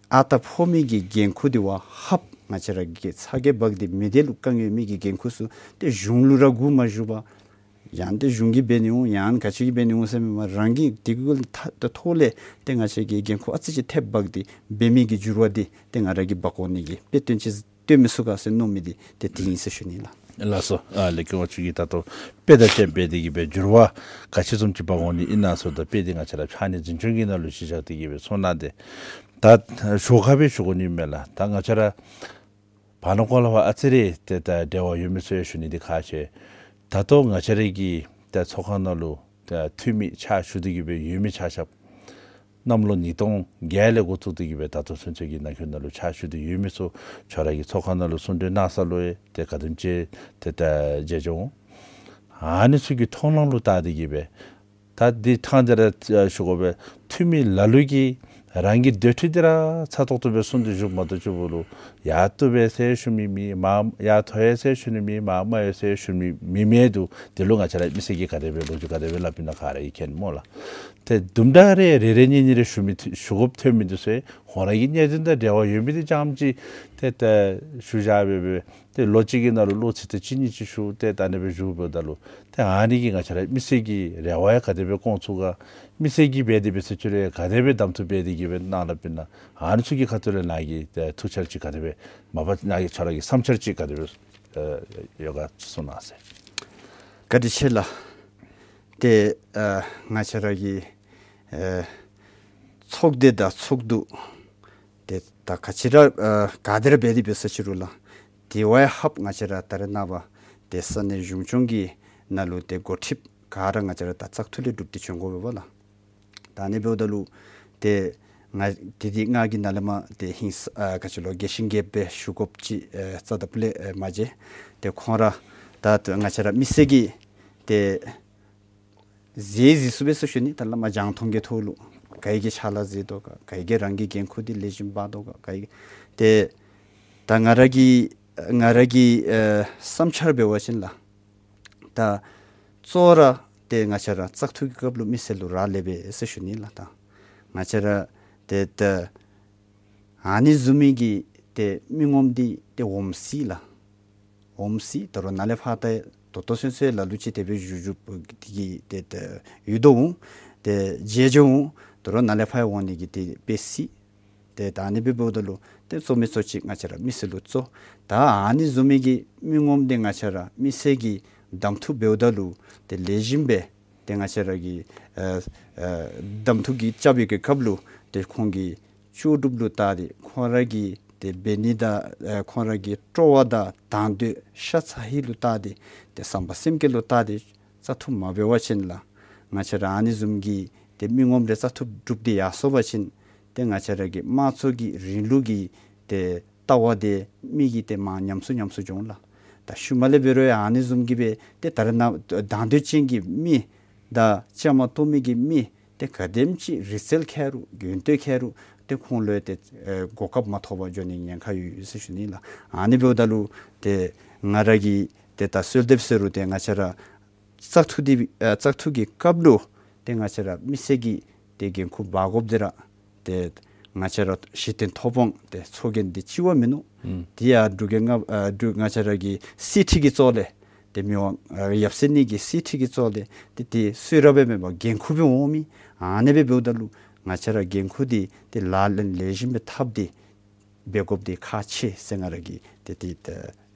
ཨ་རྟག་ཕོག་མི་གི་འགན་ཁུར་འདི་བ་ལྷགཔ་ང་བཅས་ར་གིས་ཚ་གྱང་འབག་སྟེ་མི་སྡེ་ལུ་དཀའ་ངལ་ཡོད་མི་གི་འགན་ཁུར་ཚུ་ཏེ་གཞུང་ལུ་ར་མགུ་མ་བཞུགས་པར་ཡང་ཏེ་གཞུང་གིས་འབད་ནི་འོང་ཡང་ག་ཅི་གིས་འབད་ནི་འོང་ཟེར་མེན་པར་རང་གིས་དེ་གི་ཐོག་ལས་ཏེ་ང་བཅས་ཀྱིས་འགན་ཁུར་ཨ་ཙི་ཅིག་ཐེབས་འབག་སྟེ་འབད་མི་གི་འགྱུར་བ་འདི་ཏེ་ང་ར་གིས་འབག་འོང་ནི་གི་དཔེ་སྟོན་ཅིག་སྟོན་མི་ཚུགས་ག་ཟེར་མནོ་མི་འདི་ཏེ་དེ་ཨིན་ཟེར་ཞུ་ནི་ལགས། ལགས་སོ། ཨ་ལས་ཀྱི་དབང་ཕྱུག་གིས་ད་ལྟོ་དཔེ་དང་བཅས་འབད་དེ་གིས་སྦེ་འགྱུར་བ་ག་ཅི་བཟུམ་ཅིག་འབག་འོང་ནི་ཨིན་ན་ཟེརཝ་ད་དཔེ་འདི་ང་བཅས་ར་ཕྱགས་སྙིགས་འཛིན་སྐྱོང་གི་ནང་ལུ་གཞི་བཞག་སྟེ་གིས་སྦེ་གསུང་གནང་སྟེ་ད་ཞོར་ཁར་སྦེ་ཞུ་དགོ་ནི་མས་ལགས། ད་ང་བཅས་ར་བར་ན་ཀོ་ལ་བ་ཨ་ཙི་རེ་ཏེ་ད་འབྲེལ་བ་ཡོད་མི་ཚུ་ཡང་ཞུ་ནི་འདི་ཁག་ཆེ། ད་ ད་ལྟོ་ང་བཅས་རའི་གི་ཏེ་ཚོགས་ཁང་ནང་ལུ་ཏེ་འཐུས་མི་ཕྱག་ཞུ་སྟེ་གི་སྦེ་ཡོད་མི་ཆ་ཁྱབ་གནམ་ལོ་ཉིས་སྟོང་བརྒྱད་ལས་འགོ་བཙུགས་ཏེ་གི་སྦེ་ད་ལྟོ་ཚུན་ཚོད་ཀྱི་ནང་འཁོད་ནང་ལུ་ཕྱག་ཞུ་སྟེ་ཡོད་མི་ཚུ་ཁྱོད་ར་གི་ཚོགས་ཁང་ནང་ལུ་གསུང་གྲོས་གནང་ས་ལུ་ཡང་ཏེ་ག་དེམ་ཅིག་ཏེ་ད་མཇལ་འགྱོ་འོང་། ཨ་ནི་ཚུ་གི་མཐོང་སྣང་ལུ་བལྟ་སྟེ་གི་སྦེ་ད་འདི་ཐང་འདི་ར་ཨ་ཞུ་དགོ་པས། འཐུས་མི་ལ་ལུ་གིས་རང་གི་འདོད་འཕྲོ་འདི་ར་ཚ་ཏོག་ཏོ་སྦེ་གསུང་སྟེ་བཞུགསཔ་མ་གཏོགས་ཅིག་པོ་ལུ་ཡར་བཏུབ་པས་ཟེར་ཞུ་མི་མེད། མར་ཡར་མཐོ་ཡས་ཟེར་ཞུ་ནི་མེད། མར་དམའ་ཡས་ཟེར་ཞུ་མི་མེད་མི་མེད་དོ། དེ་ལུ་ང་བཅས་ར་མི་སེར་གྱིས་ག་དེ་སྦེ་ལོ་རྒྱུས་ག་དེ་སྦེ་སླབ་ཨིན་ན་ག་ར་གིས་མཁྱེན་སྨོ་ལགས། ཏེ་དུམ་གྲ་རེ་རེ་རེ་གཉིས་གཉིས་རེ་ཞུ་མི་ཞུ་དགོཔ་ཐོན་མི་འདི་ཚུ་ཁོང་ར་གི་གནད་དོན་དང་འབྲེལ་བ་ཡོད་མི་འདི་རྐྱངམ་ཅིག་ཏེ་ཏེ་ཞུ་བཞག་སྦེ་སྦེ་ཏེ་ལོ་གཅིག་གི་ནང་ལུ་བློ་ཚིག་ཏེ་གཅིག་གཉིས་ཅིག་ཞུ་སྟེ་ད་ཨ་ནི་སྦེ་བཞུགསཔ་ད་ལུ་ཏེ་ཨ་ནི་གིས་ང་བཅས་ར་མི་སེར་གྱི་རེ་བ་ཡང་ག་དེ་སྦེ་སྐོང་ཚུགས་ག། མི་སེར་གྱིས་འབད་དེ་འབད་ས་ཅིག་རུང་ག་དེ་སྦེ་གདམ་འཐུ་འབད་དེ་གི་སྦེ་གནང་ད་པས་ན། ཨ་ནི་ཚུ་གི་ཁ་ཐུག་ལས་ནཱ་གི་ཨེ་ཐུགས་འཆར་ཅིག་ག་དེ་སྦེ་མ་པ་ནཱ་གི་ཁྱོད་ར་གི་བསམ་འཆར་ཅིག་ག་དེ་སྦེ་ཨེ་ཡོད་ག་གསུང་གནང་ཟེར། བཀའ་དྲིན་ཆེ་ལགས། ཏེ་ཨ་ང་བཅས་ར་གི་ཨེ་ཚོགས་སྡེ་དང་ཚོགས་འདུ་ཏེ་ད་ག་ཅི་ར་ཨ་ག་དེ་ར་འབད་དེ་འབད་ས་ཅིག་རུང་ལགས། དེ་བ་ཡང་ཧབ་ང་བཅས་ར་ད་རེས་ནངས་པ་ཏེ་ས་གནས་གཞུང་སྐྱོང་གི་ནང་ལུ་ཏེ་འགོ་ཁྲིདཔ་ག་ར་ང་བཅས་ར་ད་བཙག་འཐུ་ལས་གྲུབ་སྟེ་བྱོན་དགོ་པས་ལགས། ད་ཨ་ནི་འབདཝ་ད་ལུ་ཏེ་ང་ཏེ་འདི་ང་གིས་ནཱ་ལས་མར་ཏེ་ཧིང་ས་ཨ་ག་ཅི་ལོ་རྒྱས་ཤིང་རྒྱསཔ་སྦེ་ཞུ་དགོཔ་ཅིག་ཨེ་རྩ་དང་པོ་ལས་ཨེ་མ་མཇལ། ཏེ་ཁོང་ར་ད་ང་བཅས་ར་མི་སེར་གྱིས་ཏེ་གཟིགས་གཟིགས་ཚུགས་པས་ཟེར་ཞུ་ནི། ད་བླ་མ་རྒྱང་མཐོང་གི་ཐོག་ལུ་ག་གིས་ག་ཅི་ལཱ་མཛད་དོ་ག། ག་གིས་རང་གི་འགན་ཁུར་འདི་ལེགས་ཤོམ་འབག་དོ་ག། ག་གིས་ཏེ་ད་ང་ར་གི་ང་ར་གི་ཨེ་བསམ་འཆར་འབད་བ་ཅིན་ལགས། ད་གཙོ་བོ་ར་ཏེ་ང་བཅས་ར་བཙག་འཐུ་གི་སྐབས་ལུ་མི་སེར་ལུ་རག་ལས་པས་ཟེར་ཞུ་ནི་ལགས། ད་ང་བཅས་ར་ཏེ་ད་ཨ་ནི་བཟུམ་མའི་གི་ཏེ་མི་ངོམ་འདི་ཏེ་འོངམ་སྲིད་ལགས། འོངམ་སྲིད། ད་རུང་ནཱ་ལས་ཕར་ད་ད་ལྟོ་ཚུན་ཚོད་ལ་ལུ་ཅིག་དེ་སྦེ་བཞུགས་བཞུགསཔ་འདི་གིས་ཏེ་ཏེ་ཡོད་དོ་འོང་། ཏེ་མཇལ་འགྱོ་འོང་། ད་རུང་ནཱ་ལས་ཕར་འོང་ནི་གི་ཏེ་འབད་སྲིད། ཏེ་ད་ཨ་ནི་སྦེ་འབདཝ་ད་ལུ་ཏེ་གཙོ་མི་གཙོ་ཅིག་ང་བཅས་ར་མི་སེར་ལུ་གཙོ། ད་ཨ་ནི་བཟུམ་མའི་གི་མི་ངོམ་འདི་ང་བཅས་ར་མི་སེར་གྱིས་གདམ་འཐུ་འབདཝ་ད་ལུ་ཏེ་ལེགས་ཤོམ་སྦེ་ཏེ་ང་བཅས་ར་གི་ཨ་ཨ་གདམ་འཐུ་གི་རྐྱབ་པའི་གི་སྐབས་ལུ་ཏེ་ཁོང་གི་ལྕོགས་གྲུབ་ལུ་བལྟ་སྟེ་ཁོང་ར་གི་ཏེ་འབད་ནི་དང་ཨ་ཁོང་ར་གི་སྤྲོ་བ་དང་དང་འདོད་ཤ་ཚ་ཧིང་ལུ་བལྟ་སྟེ་ཏེ་བསམ་པ་སེམས་བསྐྱེད་ལུ་བལྟ་སྟེ་བཙག་འཐུ་མ་འབད་བ་ཅིན་ལགས། ང་བཅས་ར་ཨ་ནི་བཟུམ་གྱི་ཏེ་མི་ངོམ་རེ་བཙག་འཐུ་གྲུབ་སྟེ་ཡར་སོང་པ་ཅིན་ཏེ་ང་བཅས་ར་གི་དམངས་གཙོ་གི་རིང་ལུགས་ཀྱི་ཏེ་ལྟ་བ་འདི་མི་གིས་ཏེ་མར་ཉམས་སུ་ཉམས་སུ་འགྱོ་འོང་ལགས། ད་ཤུལ་མ་ལས་འབད་རུང་ཡང་ཨ་ནི་བཟུམ་གྱི་སྦེ་ཏེ་ད་རེས་ནངས་དང་འདོད་ཅན་གྱི་མི་དང་བཅའ་མར་གཏོགས་མི་གི་མི་ཏེ་ག་དེམ་ཅིག་རིག་རྩལ་མཁས་རུང་ཡོན་ཏན་མཁས་རུང་ཏེ་ཁོང་ལུ་ཏེ་ཨེ་གོ་སྐབས་མ་ཐོབ་པར་འགྱོ་ནི་ཉེན་ཁ་ཡོད་ཡོད་ཟེར་ཞུ་ནི་ལགས། ཨ་ནི་འབདཝ་ད་ལུ་ཏེ་ང་ར་གིས་ཏེ་ད་གསོལ་འདེབས་ཟེར་རུང་ཏེ་ང་བཅས་ར་བཙག་འཐུ་འདི་ཨ་བཙག་འཐུ་གི་སྐབས་ལུ་ཏེ་ང་བཅས་ར་མི་སེར་གྱིས་ཏེ་འགན་ཁུར་འབག་དགོཔ་འདི་ར་ཏེ་ང་བཅས་ར་གཞི་རྟེན་ཐོབ་དབང་ཏེ་ཚོགས་རྒྱན་འདི་གཅིག་བ་མིན་ནུག། ཨུམ། དེ་ཡང་འབྲུག་རྒྱལ་ང་ཨ་འབྲུག་ང་བཅས་ར་གི་གསེར་ཁྲི་གི་གཙོ་ལས་ཏེ་མི་དབང་ཨ་ཡབ་སྲས་གཉིས་ཀྱི་གསེར་ཁྲི་གི་གཙོ་ལས་ཏེ་ཏེ་གསོལ་རས་སྦེ་མེན་པར་འགན་ཁུར་སྦེ་འོང་མི། ཨ་ནི་སྦེ་འབདཝ་ད་ལུ་ང་བཅས་ར་འགན་ཁུར་འདི་ཏེ་ལག་ལེན་ལེགས་ཤོམ་སྦེ་འཐབ་སྟེ་འབད་དགོཔ་འདི་ཁག་ཆེ་ཟེར་ང་ར་གིས་ཏེ་ཏེ་ཏེ་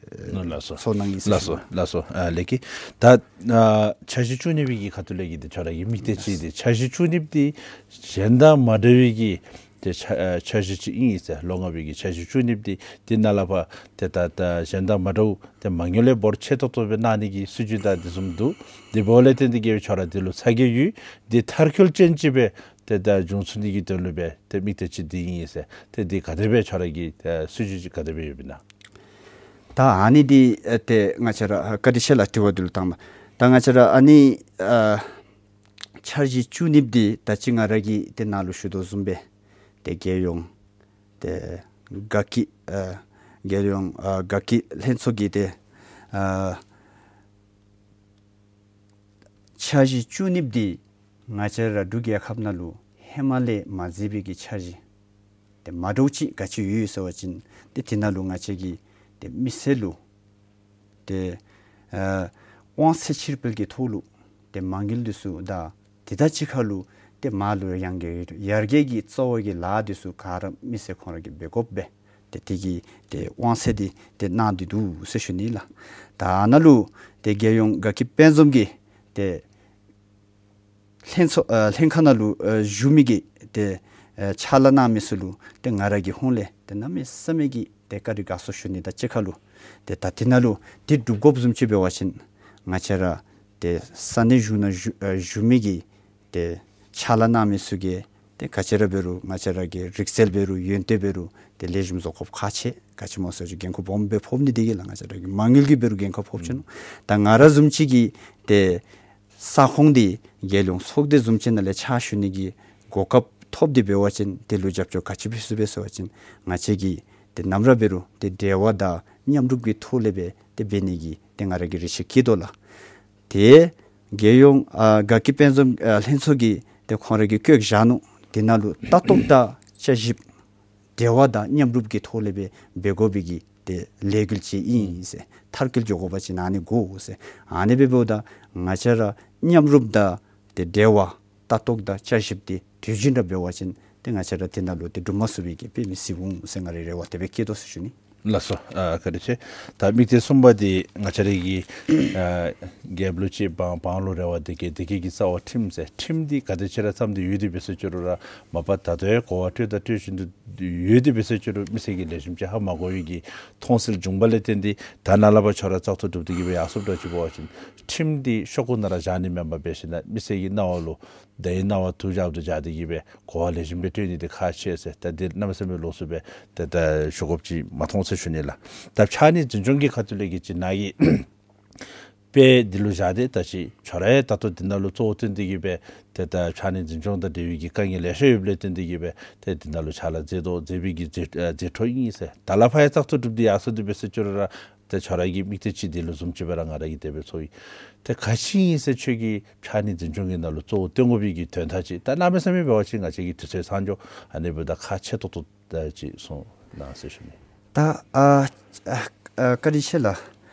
ཨེ་ལགས་སོ། ཚོར་སྣང་ཨིན་ཟེར་ལགས་སོ་ཞུ་ནི། ལགས་སོ། ཨ་ལེགས་ཀྱི། ད་ཨ་འཆར་གཞི་བཅུ་གཉིས་པའི་གི་ཁ་ཐུག་ལས་ཀྱི་ཏེ་ཁྱོད་ར་གི་དམིགས་གཏད་ཅིག་ཏེ་འཆར་གཞི་བཅུ་གཉིས་པ་འདི་གཞན་དང་མ་འདྲ་བའི་གི་ཏེ་འཆར་ཨ་འཆར་གཞི་ཅིག་ཨིན་ཟེར། ལོ་ལྔ་པའི་གི་འཆར་གཞི་བཅུ་གཉིས་པ་འདི་འདི་ནང་ལས་ཕར་ཏེ་ད་ད་གཞན་དང་མ་འདྲཝ་ཏེ་མ་དངུལ་ལས་འབོར་ཆེ་ཏོག་ཏོ་སྦེ་གནང་ནི་གི་སྲིད་བྱུས་དང་དེ་བཟུམ་འདུག། དེ་འབདཝ་ལས་བརྟེན་ཏེ་གི་ཁྱོད་ར་འདི་ལུ་ཚ་གྱང་ཡོད། འདི་མཐར་འཁྱོལ་ཅན་ཅིག་སྦེ་ཏེ་ད་འབྱུང་ཚུགས་ནི་གི་དོན་ལུ་སྦེ་ཏེ་དམིགས་གཏད་ཅིག་འདི་ཨིན་ཟེར། ཏེ་འདི་ག་དེ་སྦེ་ཁྱོད་ར་གི་ཨེ་སྲིད་བྱུས་ཅིག་ག་དེ་སྦེ་ཡོདཔ་ཨིན་ན། ད་ཨ་ནི་འདི་ཨེ་ཏེ་ང་བཅས་ར་ཨ་བཀའ་དྲིན་ཆེ་ལགས། དྲི་བ་འདི་ལུ་བཏངམ། ད་ང་བཅས་ར་ཨ་ནི་ཨ་འཆར་གཞི་བཅུ་གཉིས་པ་འདི་ད་ཅི་ང་ར་གིས་ཏེ་ནཱ་ལུ་ཞུ་དོ་བཟུམ་སྦེ་ཏེ་རྒྱལ་ཡོངས་ཏེ་དགའ་སྐྱིད་ཨ་རྒྱལ་ཡོངས་ཨ་དགའ་སྐྱིད་ལྷན་ཚོགས་ཀྱི་ཏེ་ཨ་འཆར་གཞི་བཅུ་གཉིས་པ་འདི་ང་བཅས་ར་འབྲུག་རྒྱལ་ཁབ་ནང་ལུ་ཧེ་མ་ལས་མ་མཛད་པའི་གི་འཆར་གཞི་ཏེ་མ་འདྲཝ་ཅིག་ག་ཅི་ཡོད་ཟེར་བ་ཅིན་ཏེ་དེ་ནང་ལུ་ང་བཅས་ཀྱིས་ཏེ་མི་སེར་ལུ་ཏེ་ཨ་དབང་ཚད་ཕྱིར་སྤེལ་གྱི་ཐོག་ལུ་ཏེ་མ་དངུལ་འདི་ཚུ་དང་དེ་དང་གཅིག་ཁར་ལུ་ཏེ་མར་ལུ་ཡར་རྒྱས་ཡར་རྒྱས་ཀྱི་གཙོ་བོ་གི་ལཱ་འདི་ཚུ་ག་ར་མི་སེར་ཁོང་ར་གིས་འབད་དགོཔ་སྦེ་ཏེ་དེ་གི་ཏེ་དབང་ཚད་འདི་ཏེ་གནང་སྟེ་འདུག་ཟེར་ཞུ་ནི་ལགས། ད་ཨ་ནཱ་ལུ་ཏེ་རྒྱལ་ཡོངས་དགའ་སྐྱིད་དཔལ་འཛོམས་ཀྱི་ཏེ་ལྷན་ཚོགས་ཨ་ལྷན་ཁག་ནང་ལུ་ཨ་བཞུགས་མི་གི་ཏེ་ཨ་ཕྱག་ལཱ་གནང་མི་ཚུ་ལུ་ཏེ་ང་ར་གི་ཧོངས་ལས་ཏེ་གནམ་མེད་ས་མེད་ཀྱི་ཏེ་བཀའ་དྲིན་དགའ་ཚོར་ཞུ་ནི་དང་གཅིག་ཁར་ལུ་ཏེ་ད་དེ་ནང་ལུ་འདི་སྒྲུབ་དགོཔ་བཟུམ་ཅིག་འབད་བ་ཅིན་ ང་བཅས་ར་ཏེ་ས་གནས་གཞུང་ནང་བཞུགས་ཨ་བཞུགས་མི་གི་ཏེ་ཕྱག་ལཱ་གནང་མི་ཚུ་གིས་ཏེ་ག་ཅི་ར་འབད་རུང་ང་བཅས་ར་གི་རིག་རྩལ་འབད་རུང་ཡོན་ཏན་འབད་རུང་ཏེ་ལེགས་ཤོམ་བཟོ་དགོཔ་ཁག་ཆེ། ག་ཅི་སྨོ་ཟེར་བ་ཅིན་འགན་ཁུར་སྦོམ་སྦེ་ཕོག་ནི་འདི་གིས་ལགས། ང་བཅས་ར་གི་མ་དངུལ་གྱི་འབད་རུང་འགན་ཁུར་ཕོགཔ་ཅིག་ནུག། ད་ང་ར་བཟུམ་ཅིག་གིས་ཏེ་ས་ཁོངས་འདི་རྒྱལ་ཡོངས་ཚོགས་སྡེ་བཟུམ་ཅིག་ནང་ལས་ཕྱག་ཞུ་ནི་གི་གོ་སྐབས་ཐོབ་སྟེ་འབད་བ་ཅིན་དེ་ལུ་རྒྱབ་སྐྱོར་ག་ཅི་འབད་ཚུགས་པས་ཟེར་བ་ཅིན་ང་བཅས་ཀྱིས་ཏེ་ནམ་ར་འབད་རུང་ཏེ་འབྲེལ་བ་དང་མཉམ་རུབ་ཀྱི་ཐོག་ལས་སྦེ་ཏེ་འབད་ནི་གི་ཏེ་ང་ར་གི་རེ་ཆེ་བསྐྱེད་དོ་ལགས། ཏེ་རྒྱལ་ཡོངས་ཨ་དགའ་སྐྱིད་དཔལ་འཛོམས་ཨ་ལྷན་ཚོགས་ཀྱིས་ཏེ་ཁོང་ར་གིས་བཀོད་བཞག་ནུག། དེ་ནང་ལུ་ལྟ་རྟོག་དང་བསྐྱར་ཞིབ་འབྲེལ་བ་དང་མཉམ་རུབ་ཀྱི་ཐོག་ལས་སྦེ་འབད་དགོ་པའི་གི་ཏེ་ལས་འགུལ་ཅིག་ཨིན་ཟེར། མཐར་འཁྱོལ་འགྱོ་དགོ་པ་ཅིན་ཨ་ནི་དགོ་ཟེར། ཨ་ནི་སྦེ་འབདཝ་ད་ང་བཅས་ར་མཉམ་རུབ་དང་ཏེ་འབྲེལ་བ་ལྟ་རྟོག་དང་བསྐྱར་ཞིབ་འདི་དུས་རྒྱུན་ར་འབད་བ་ཅིན་ཏེ་ང་བཅས་ར་དེ་ནང་ལུ་ཏེ་འགྲུབ་མ་ཚུགས་པའི་གི་དཔེ་མི་སྲིད་འོང་ཟེར་ང་རའི་རེ་བ་དེ་སྦེ་བསྐྱེད་དོ་ཟེར་ཞུ་ནི། ལགས་སོ། ཨ་བཀའ་དྲིན་ཆེ། ད་དམིགས་གཏད་གསུམ་པ་འདི་ང་བཅས་ར་གི་ཨ་རྒྱལཔོ་ལུ་གཅེས་འབངས་འབངས་ལུ་རེ་བ། སྡེ་བརྒྱད་སྡེ་བརྒྱད་ཀྱི་རྩ་བ་ཁྲིམས་ཟེར། ཁྲིམས་འདི་ག་དེ་ཅིག་ར་བརྩམས་ཏེ་ཡོད་དེ་འབད་ཟེར་ཅི་རུང་ར་མ་པ་ད་ལྟོའི་གོ་བ་སྤྲོད་དང་སྤྲོད་བཞིན་དུ་ཡོད་དེ་འབད་ཟེར་ཅི་རུང་མི་སེར་གྱིས་ལེགས་ཤོམ་ཅིག་ཧ་མ་གོ་བའི་གི་མཐོང་ཚུལ་བྱུང་བ་ལས་བརྟེན་ཏེ་ད་ནཱ་ལས་ཕར་ཁྱོད་ར་བཙག་འཐུ་གྲུབ་སྟེ་གི་སྦེ་ཡར་སོངམ་འདྲཝ་ཅིག་འབད་བ་ཅིན་ཁྲིམས་འདི་ཤོག་གུ་ནང་ར་བཞག་ནི་མེན་པར་འབད་ཞིནམ་ལས་མི་སེར་གྱི་རྣ་བ་ལུ་དེའི་རྣ་བར་དུག་རྒྱབ་ཏུ་བཞག་སྟེ་གི་སྦེ་གོ་བ་ལེགས་ཤོམ་སྦེ་སྤྲོད་ནི་འདི་ཁག་ཆེ་ཟེར། ད་འདི་གནམ་མེད་ས་མེད་ལོགས་སུ་སྦེ་ད་ད་ཞུ་དགོཔ་ཅིག་མ་མཐོང་ཟེར་ཞུ་ནི་ལགས། ད་ཕྱགས་སྙིགས་འཛིན་སྐྱོང་གི་ཁ་ཐུག་ལས་ཀྱི་ཅིག་ནཱ་གི་དཔེ་འདི་ལུ་བཞག་སྟེ་ད་ཅི་ཁྱོད་ར་ཡང་ད་ལྟོ་འདི་ནང་ལུ་གཙོ་བོ་བཏོན་ཏེ་གི་སྦེ་ཏེ་ད་ཕྱགས་སྙིགས་འཛིན་སྐྱོང་དང་འབྲེལ་བའི་གི་དཀའ་ངལ་ལེ་ཤ་ཡོདཔ་ལས་བརྟེན་ཏེ་གི་སྦེ་ཏེ་འདི་ནང་ལུ་ཕྱག་ལཱ་མཛད་དོ་མཛད་པའི་གི་མཛད་ཨ་མཛད་འཕྲོ་ཨིན་ཟེར། ད་ལས་ཕར་ཡང་བཙག་འཐུ་གྲུབ་སྟེ་ཡར་སོང་སྟེ་འབད་ཟེར་ཅི་རུང་ར་ཏེ་ཁྱོད་ར་གི་དམིགས་གཏད་ཅིག་འདི་ལུ་བཟུམ་ཅིག་སྦེ་ར་ང་ར་གིས་དེ་སྦེ་ཚོར་ཡི། ཏེ་ག་ཅི་ཨིན་ཟེར་ཁྱོད་ཀྱིས་ཕྱགས་སྙིགས་འཛིན་སྐྱོང་གི་ནང་ལུ་གཙོ་བོ་བཏོན་དགོ་པའི་གི་དོན་དག་ཅིག་ད་གནམ་མེད་ས་མེད་འབད་བ་ཅིན་ང་བཅས་ཀྱི་དུས་ཚོད་ཚང་འགྱོ། ཨ་ནི་འབདཝ་ད་ཁག་ཆེ་ཏོག་ཏོ་ད་ཅིག་གསུང་གནང་ཟེར་ཞུ་ནི། ད་ཨ་ཨ་ཨ་བཀའ་དྲིན་ཆེ་ལགས།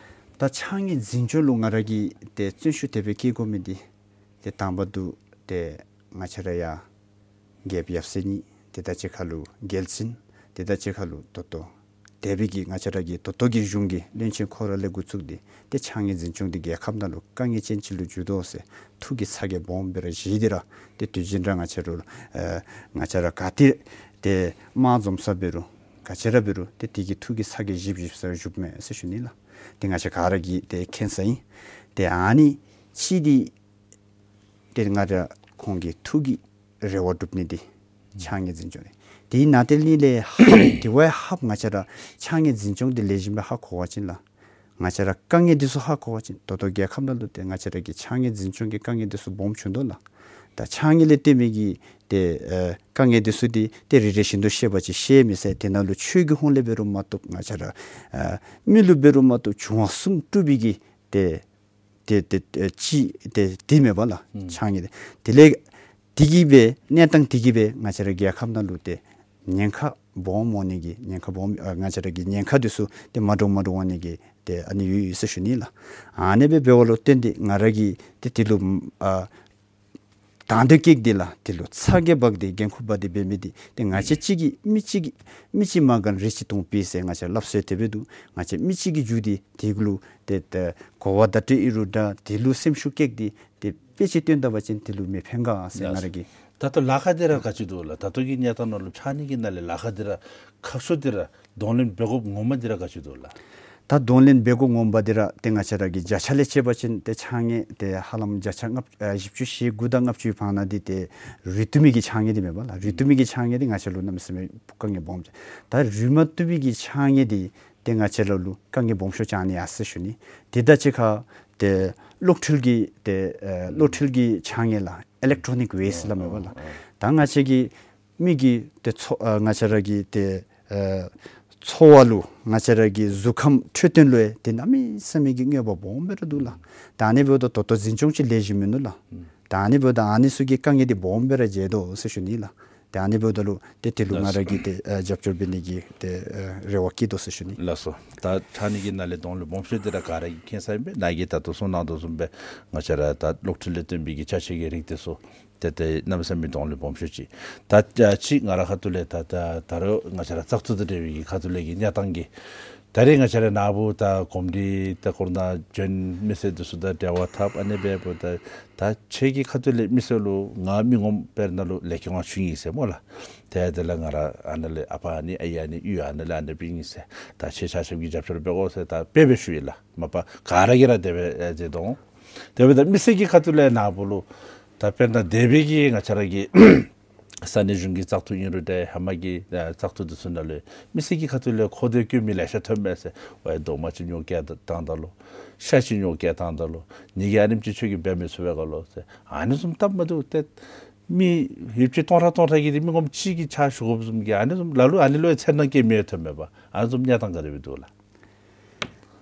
ད་ཕྱགས་སྙིགས་འཛིན་སྐྱོང་ལུ་ང་ར་གིས་ཏེ་བརྩོན་ཤུགས་དེ་སྦེ་བསྐྱེད་དགོ་མི་འདི་ཏེ་དང་པ་འདི་ཏེ་ང་བཅས་ར་ཡང་རྒྱལཔོ་ཡབ་སྲས་གཉིས་དེ་དང་གཅིག་ཁར་ལུ་རྒྱལ་བཙུན་དེ་དང་གཅིག་ཁར་ལུ་ད་ལྟོ་དེ་སྦེ་གི་ང་བཅས་ར་གི་ད་ལྟོ་གི་གཞུང་གི་བློན་ཆེན་ཁོ་ར་ལས་འགོ་བཙུགས་ཏེ་ཏེ་ཕྱགས་སྙིགས་འཛིན་སྐྱོང་འདི་རྒྱལ་ཁབ་ནང་ལུ་དཀའ་ངལ་ཅན་ཅིག་ལུ་འགྱུར་དོ་ཟེར་ཐུགས་ཀྱི་ཚ་གྱང་སྦོམ་སྦེ་ར་བཞེས་ཏེ་ར་ཏེ་དུས་རྒྱུན་ར་ང་བཅས་ར་ཨེ་ང་བཅས་ར་ག་ཏེ་ཏེ་དམག་འཛོམས་ས་འབད་རུང་ག་ཅི་ར་འབད་རུང་ཏེ་དེ་གི་ཐུགས་ཀྱི་ཚ་གྱང་བཞེས་བཞེསཔ་ས་ར་བཞུགསཔ་མས་ཟེར་ཞུ་ནི་ལགས། ཏེ་ང་བཅས་ག་ར་གིས་ཏེ་མཁྱེན་ས་ཨིན། ཏེ་ཨ་ནི་ཅིག་འདི་ཏེ་ང་ར་ཁོང་གི་ཐུགས་ཀྱི་རེ་བ་སྒྲུབ་ནི་འདི་ཕྱགས་སྙིགས་འཛིན་སྐྱོང་འདི། དེའི་ནང་དེ་ལས་ལས་ཧ་དེ་བ་ཧབ་ང་བཅས་ར་ཕྱགས་སྙིགས་འཛིན་སྐྱོང་འདི་ལེགས་ཤོམ་སྦེ་ཧ་གོ་བ་ཅིན་ལགས། ང་བཅས་ར་དཀའ་ངལ་འདི་ཚུ་ཧ་གོ་བ་ཅིན་ད་ལྟོ་རྒྱལ་ཁབ་ནང་ལུ་ཏེ་ང་བཅས་ར་གི་ཕྱགས་སྙིགས་འཛིན་སྐྱོང་གི་དཀའ་ངལ་འདི་ཚུ་སྦོམ་བྱུང་དོ་ལགས། ད་ཕྱགས་སྙིགས་ལས་བརྟེན་མི་གི་ཏེ་ཨེ་དཀའ་ངལ་འདི་ཚུ་འདི་ཏེ་རེ་རེ་བཞིན་དུ་བཤད་པ་ཅིན་བཤད་མི་ཚར། དེ་ནང་ལུ་ཆོས་ཀྱི་ཧོང་ལས་འབད་རུང་མ་གཏོགས་ང་བཅས་ར་ཨེ་མི་ལུ་འབད་རུང་མ་གཏོགས་བྱུང་བ་གསུམ་སྤྲུལ་པའི་གི་ཏེ་ཏེ་ཏེ་ཨེ་ཅིག་ཏེ་དེ་མེན་པ་ལགས། ཨུམ་ཕྱགས་སྙིགས་འདི་དེ་ལས་དེ་གིས་སྦེ་གནས་སྟངས་དེ་གིས་སྦེ་ང་བཅས་ར་རྒྱལ་ཁབ་ནང་ལུ་ཏེ་ཉེན་ཁ་སྦོམ་འོང་ནི་གི་ཉེན་ཁ་སྦོམ་ཨ་ང་བཅས་ར་གི་ཉེན་ཁ་འདི་ཚུ་ཏེ་མ་འདྲཝ་མ་འདྲཝ་འོང་ནི་གི་ཏེ་ཨ་ནི་ཡོད་ཡོད་ཟེར་ཞུ་ནི་ལགས། ཨ་ནི་སྦེ་འབདཝ་ལུ་བརྟེན་ཏེ་ང་ར་གིས་ཏེ་དེ་ལུ་ཨ་དང་འདོད་བསྐྱེད་དེ་ལགས། དེ་ལུ་ཚ་གྱང་འབག་སྟེ་འགན་ཁུར་འབག་སྟེ་འབད་མི་འདི་ཏེ་ང་བཅས་གཅིག་གིས་མི་གཅིག་གིས་མི་གཅིག་མ་དགའ་རི་གཅིག་སྟོང་པས་ཟེར་ང་བཅས་སླབ་སྲོལ་དེ་སྦེ་འདུག། ང་བཅས་མི་གཅིག་གིས་འགྱོ་སྟེ་དེ་ལུ་ཏེ་ཏེ་གོ་བ་བརྡ་སྤྲོད་ཨིན་རུང་འདྲ་དེ་ལུ་སེམས་ཤུགས་བསྐྱེད་དེ་ཏེ་དཔེ་ཅིག་སྟོན་ད་པ་ཅིན་དེ་ལུ་མི་ཕན་ག་ཟེར་ང་ར་གིས། ད་ལྟོ་ལཱ་ཁག་འདི་ར་ག་ཅི་འདུག་ལགས། ད་ལྟོ་གི་གནས་སྟངས་ནང་ལུ་ཕྱགས་སྙིགས་ཀྱི་ནང་ལས་ལཱ་ཁག་འདི་ར་ཁག་ཤོས་འདི་ར་གདོང་ལེན་འབད་དགོཔ་ངོ་མ་འདི་ར་ག་ཅི་འདུག་ལགས། ད་གདོང་ལེན་འབད་དགོཔ་ངོ་མ་འདི་ར་ཏེ་ང་བཅས་ར་གི་བརྒྱ་ཆ་ལས་བྱས་པ་ཅིན་ཏེ་ཕྱགས་སྙིགས་ཏེ་ཧ་ལམ་བརྒྱ་ཆ་ལྔ་བཅུ་ཨ་བཞི་བཅུ་ཞེ་དགུ་དང་ལྔ་བཅུའི་བར་ན་འདི་ཏེ་རུལ་བཏུབ་མི་གི་ཕྱགས་སྙིགས་འདི་མེན་པ་ལགས། རུལ་བཏུབ་མི་གི་ཕྱགས་སྙིགས་འདི་ང་བཅས་ལུ་གནམ་མེད་ས་མེད་དཀའ་ངལ་སྦོམ་ཅིག། ད་རུལ་མ་བཏུབ་པའི་གི་ཕྱགས་སྙིགས་འདི་ཏེ་ང་བཅས་ལུ་དཀའ་ངལ་སྦོམ་ཤོས་ཅིག་ཨ་ནི་ཡ་ཟེར་ཞུ་ནི། དེ་དང་གཅིག་ཁར་ཏེ་གློག་འཕྲུལ་གྱི་ཏེ་ཨེ་གློག་འཕྲུལ་གྱི་ཕྱགས་སྙིགས་ལགས། ཨི་ལེག་ཊོ་ནིག་ཝེསཊ་སླབ་མས་པ་ལགས། ད་ང་བཅས་ཀྱི་མི་གི་ཏེ་འཚོ་ཨ་ང་བཅས་ར་གི་ཏེ་ཨེ་འཚོ་བ་ལུ་ང་བཅས་ར་གི་གཟུགས་ཁམས་འཕྲོད་བསྟེན་ལུ་ཡང་ཏེ་གནམ་མེད་ས་མེད་ཀྱི་གནོད་པ་སྦོམ་སྦེ་ར་འདུག་ལགས། ད་ཨ་ནི་འབདཝ་ད་ད་ལྟོ་འཛིན་སྐྱོང་ཅིག་ལེགས་ཤོམ་མིན་ནུག་ལགས། ད་ཨ་ནི་འབདཝ་ད་ཨ་ནི་ཚུ་གི་དཀའ་ངལ་འདི་སྦོམ་སྦེ་ར་འགྱོ་དོ་ཟེར་ཞུ་ནི་ལགས། ཏེ་ཨ་ནི་འབདཝ་ད་ལུ་ཏེ་དེ་ལུ་ང་ར་གིས་ཏེ་ཨེ་རྒྱབ་སྐྱོར་འབད་ནི་གི་ཏེ་ཨེ་རེ་བ་བསྐྱེད་དོ་ཟེར་ཞུ་ནི། ལགས་སོ། ད་ཕྱགས་སྙིགས་ཀྱི་ནང་ལས་གདོང་ལེན་སྦོམ་ཤོས་འདི་ར་ག་ར་གིས་མཁྱེན་ས་ཨིན་པས། ནཱ་གིས་ད་ལྟོ་གསུང་གནང་དོ་བཟུམ་སྦེ་ང་བཅས་ར་ད་གློག་འཕྲུལ་ལས་བཏོན་པའི་གི་ཅ་ཆས་ཀྱི་རིགས་འདི་ཚུ་ཏེ་ཏེ་གནམ་མེད་ས་མེད་གདོང་ལེན་སྦོམ་ཤོས་ཅིག། ད་ཨ་ཅིག་ང་རའི་ཁ་ཐུག་ལས་ད་ད་ད་རུང་ང་བཅས་ར་བཙག་འཐུ་དང་འབྲེལ་བའི་གི་ཁ་ཐུག་ལས་ཀྱི་གནས་སྟངས་ཀྱི་ ད་རེས་ང་བཅས་ར་ནཱ་བུ་ད་གོམས་འདྲིས་ལྟ་སྐོར་ནང་བྱོན་མི་སེར་འདི་ཚུ་དང་འབྲེལ་བ་འཐབ་ཨ་ནི་སྦེ་འབདཝ་ད་ད་ཁྱེད་ཀྱི་ཁ་ཐུག་ལས་མི་སེར་ལུ་ང་མི་ངོམ་དཔེར་ན་ལུ་ལས་ཀྱི་དབང་ཕྱུག་ཨིན་ཟེར་སྨོ་ལགས། ཏེ་དེ་ལས་ང་ར་ཨ་ནཱ་ལས་ཨ་པ་ཨ་ནི་ཨའི་ཨ་ནི་གཡུས་ཨ་ནཱ་ལས་ཨ་ནི་སྦེ་ཨིན་ཟེར། ད་ཁྱེད་ཆ་ཁྱབ་ཀྱིས་རྒྱབ་སྐྱོར་འབད་དགོ་ཟེར་ད་དཔེ་སྦེ་ཞུ་ཡི་ལགས། མ་པ་ག་ར་གིས་ར་དེ་སྦེ་ཨེ་མཛད་དོ། དེ་འབདཝ་ད་མི་སེར་གྱི་ཁ་ཐུག་ལས་ནཱ་བུ་ལུ་ད་དཔེར་ན་འདས་པའི་གི་ང་བཅས་ར་གི་ས་གནས་གཞུང་གི་བཙག་འཐུ་ཨིན་རུང་འདྲ་ཧེ་མ་གི་ཨ་བཙག་འཐུ་འདི་ཚུ་ནང་ལུ་མི་སེར་གྱི་ཁ་ཐུག་ལས་མཁོ་འདོད་བཀོད་མི་ལེ་ཤ་ཐོན་མས་ཟེར། ཝའི་རྡོག་མ་ཅིག་ཉོ་བཀལ་བཏང་ད་ལོ། ཤ་ཅིག་ཉོ་བཀལ་བཏང་ད་ལོ། ཉིས་བརྒྱ་ཨ་ནེམ་ཅིག་ཁྱོད་ཀྱིས་འབད་མི་ཚུགས་པས་ག་ལོ་ཟེར། ཨ་ནི་བཟུམ་སྟབས་མ་བདེཝ་ཏེ་མི་ཡོདཔ་ཅིག་སྟོང་ཕྲག་སྟོང་ཕྲག་གི་འདི་མི་ངོམ་གཅིག་གི་ཕྱག་ཞུ་དགོཔ་བཟུམ་གྱི་ཨ་ནི་བཟུམ་ལ་ལུ་ཨ་ནི་ལུ་ཡང་འཚེར་སྣང་སྐྱེ་མི་ཐོན་མས་པ། ཨ་ནི་བཟུམ་གནས་སྟངས་ག་དེ་སྦེ་འདུག་ལགས།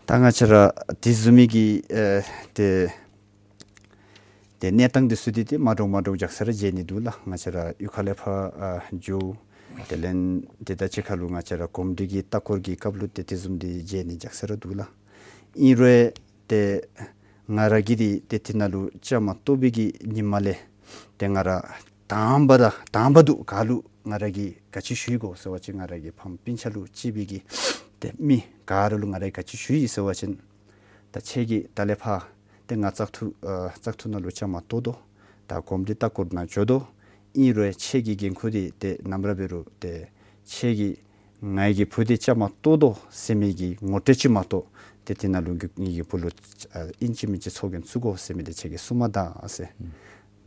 ད་ང་བཅས་ར་དེ་བཟུམ་མའི་གི་ཨེ་ཏེ་ཏེ་གནས་སྟངས་འདི་ཚུ་འདི་ཏེ་མ་འདྲཝ་མ་འདྲཝ་རྒྱགས་ས་ར་མཇལ་ནི་འདུག་ལགས། ང་བཅས་ར་གཡུས་ཁ་ལས་ཕར་ཨ་འགྱོ། དེ་ལས་དེ་དང་གཅིག་ཁར་ལུ་ང་བཅས་ར་གོམས་འདྲིས་ཀྱི་ལྟ་སྐོར་གྱི་སྐབས་ལུ་ཏེ་དེ་བཟུམ་འདི་མཇལ་ནི་རྒྱགས་ས་ར་འདུག་ལགས། ཨིན་རུང་ཏེ་ང་ར་གིས་འདི་ཏེ་དེ་ནང་ལུ་བཅའ་མར་གཏོགས་པའི་གི་ཉིནམ་ལས་ཏེ་ང་ར་དང་པ་ར་དང་པ་འདི་ག་ལུ་ང་ར་གིས་ག་ཅི་ཞུ་ཡི་གོ་ཟེར་བ་ཅིན་ང་ར་གི་ཕམ་སྤུན་ཆ་ལུ་གཅེས་པའི་གི་ཏེ་མི་ག་ར་ལུ་ང་ར་གིས་ག་ཅི་ཞུ་ཡི་ཟེར་བ་ཅིན་ད་ཁྱེད་ཀྱིས་ད་ལས་ཕར་ཏེ་ང་བཙག་འཐུ་ཨ་བཙག་འཐུ་ནང་ལུ་བཅའ་མར་གཏོགས་དོ། ད་གོམས་འདྲིས་ལྟ་སྐོར་ནང་འགྱོ་དོ། ཨིན་རུང་ཁྱེད་ཀྱི་འགན་ཁུར་འདི་ཏེ་ནམ་ར་འབད་རུང་ཏེ་ཁྱེད་ཀྱིས་ང་གི་བུ་འདི་བཅའ་མར་གཏོགས་དོ་ཟེར་མི་གི་ངོ་སྤྲོད་ཅིག་མ་གཏོགས་ཏེ་དེ་ནང་ལུ་ངེ་གི་བུ་ལུ་ཨ་ཨིན་ཅི་མིན་ཅི་ཚོགས་རྒྱན་བཙུགས་དགོ་ཟེར་མི་འདི་ཁྱེད་ཀྱིས་གསུང་མ་ད་ཟེར།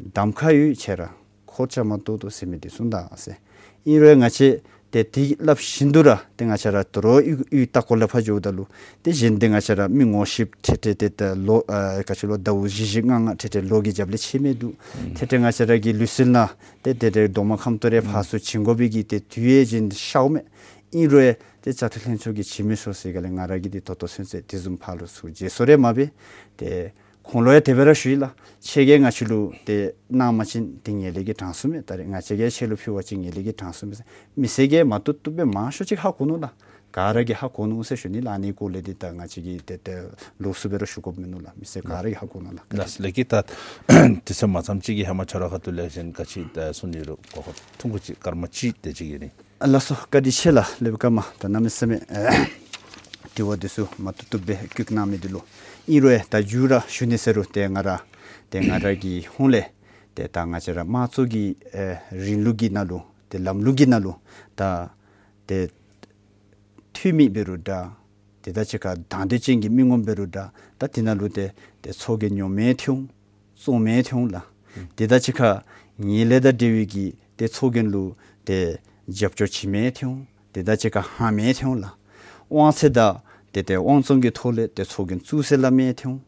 གདམ་ཁ་ཡོད་ཁྱེད་ར་ཁོ་བཅའ་མར་གཏོགས་དོ་ཟེར་མི་འདི་གསུང་ད་ཟེར། ཨིན་རུང་ང་བཅས་ཏེ་དེ་སླབ་བཞིན་དུ་ར་ཏེ་ང་བཅས་ར་དོ་རུང་གཡུས་གཡུས་ལྟ་སྐོར་ལས་ཕར་འགྱོཝ་ད་ལུ་ཏེ་གཞན་ཏེ་ང་བཅས་ར་མི་ངོ་ཤེསཔ་འཕྲལ་འཕྲལ་ཏེ་ད་ལོ་ཨ་ག་ཅི་ལོ་ཟླཝ་བཞི་བཞི་ལྔ་ལྔ་འཕྲལ་འཕྲལ་ལོ་གི་རྒྱབ་ལས་ཕྱད་མི་འདུག། འཕྲལ་འཕྲལ་ང་བཅས་ར་གི་ལུས་རྩལ་ནང་ཏེ་ཏེ་ཏེ་རྡོག་མ་ཁམ་ཏོ་རེ་ཕར་ཚུར་བྱིན་དགོ་པའི་གི་ཏེ་དུས་ཡང་ཅིན་ཤོརཝ་མས། ཨིན་རུང་ཏེ་བཙག་འཐུ་ལྷན་ཚོགས་ཀྱིས་བྱིན་མི་ཚུགས་ཟེར་ག་ལས་ང་ར་གིས་འདི་ད་ལྟོ་ཚུན་ཚོད་དེ་བཟུམ་ཕར་ལུ་ཚུར་བརྗེ་སོར་རེ་མ་འབད། ཏེ་ཁོང་ལུ་ཡང་དེ་སྦེ་ར་ཞུ་ཡི་ལགས། ཁྱེད་ཀྱིས་ང་བཅས་ལུ་ཏེ་གནང་མ་བྱིན་ཏེ་ངེ་ལས་ཀྱི་དྲང་སྲོང་མས། ད་རེས་ང་བཅས་ཀྱིས་ཁྱེད་ལུ་ཕུལ་བ་ཅིན་ངེ་ལས་ཀྱི་དྲང་སྲོང་མས་ཟེར། མི་སེར་གྱིས་མ་བཏུབ་བཏུབ་སྦེ་མང་ཤོས་ཅིག་ཧ་གོ་ནུག་ལགས། ག་ར་གིས་ཧ་གོ་ནུག་ཟེར་ཞུ་ནི་ལགས། ཨ་ནི་སྐོར་ལས་འདི་ད་ང་བཅས་ཀྱིས་ཏེ་ཏེ་ལོགས་སུ་སྦེ་ར་ཞུ་དགོཔ་མིན་ནུག་ལགས། མི་སེར་ག་ར་གིས་ཧ་གོ་ནུག་ལགས། ལགས་ལགས་ཀྱིས་ད་དུས་ཚོད་མ་ཚངམ་ཅིག་གིས་ཧེ་མ་ཁྱོད་ར་ཁ་ཐུག་ལས་གཞན་ག་ཅི་ད་གསུང་ནི་རུང་གོ་ཁ་ཐུང་ཀུ་ཅིག་སྐར་མ་གཅིག་དེ་ཅིག་ཨིན་ནི། ལགས་སོ། བཀའ་དྲིན་ཆེ་ལགས། ལེགས་པར་མ་ད་གནམ་མེད་ས་མེད་དྲི་བ་འདི་ཚུ་མ་བཏུབ་བཏུབ་སྦེ་བཀོད་གནང་མི་འདི་ལུ། ཨིན་རུང་ད་མཇུག་ར་ཞུ་ནི་ཟེར་རུང་ཏེ་ང་ར་ཏེ་ང་ར་གི་ཧོངས་ལས་ཏེ་ད་ང་བཅས་ར་དམངས་གཙོ་གི་ཨེ་རིང་ལུགས་ཀྱི་ནང་ལུ་ཏེ་ལམ་ལུགས་ཀྱི་ནང་ལུ་ད་ཏེ་འཐུས་མི་འབད་རུང་འདྲ། དེ་དང་གཅིག་ཁར་དང་འདོད་ཅན་གྱི་མི་ངོམ་འབད་རུང་འདྲ། ད་དེ་ནང་ལུ་ཏེ་ཏེ་ཚོགས་རྒྱན་ཉོ་མི་ཐོན་འོང་། བཙོང་མི་ཐོན་འོང་ལགས། དེ་དང་གཅིག་ཁར་ངན་ལྷད་དང་འབྲེལ་བའི་གི་ཏེ་ཚོགས་རྒྱན་ལུ་ཏེ་རྒྱབ་སྐྱོར་བྱིན་མི་ཐོན་འོང་། དེ་དང་གཅིག་ཁར་ཧང་མི་ཐོན་འོང་ལགས། དབང་ཚད་དང་ཏེ་ཏེ་དབང་བཙོང་གི་ཐོག་ལས་ཏེ་ཚོགས་རྒྱན་བཙུགས་ཟེར་སླབ་མི་ཐོན་འོང་།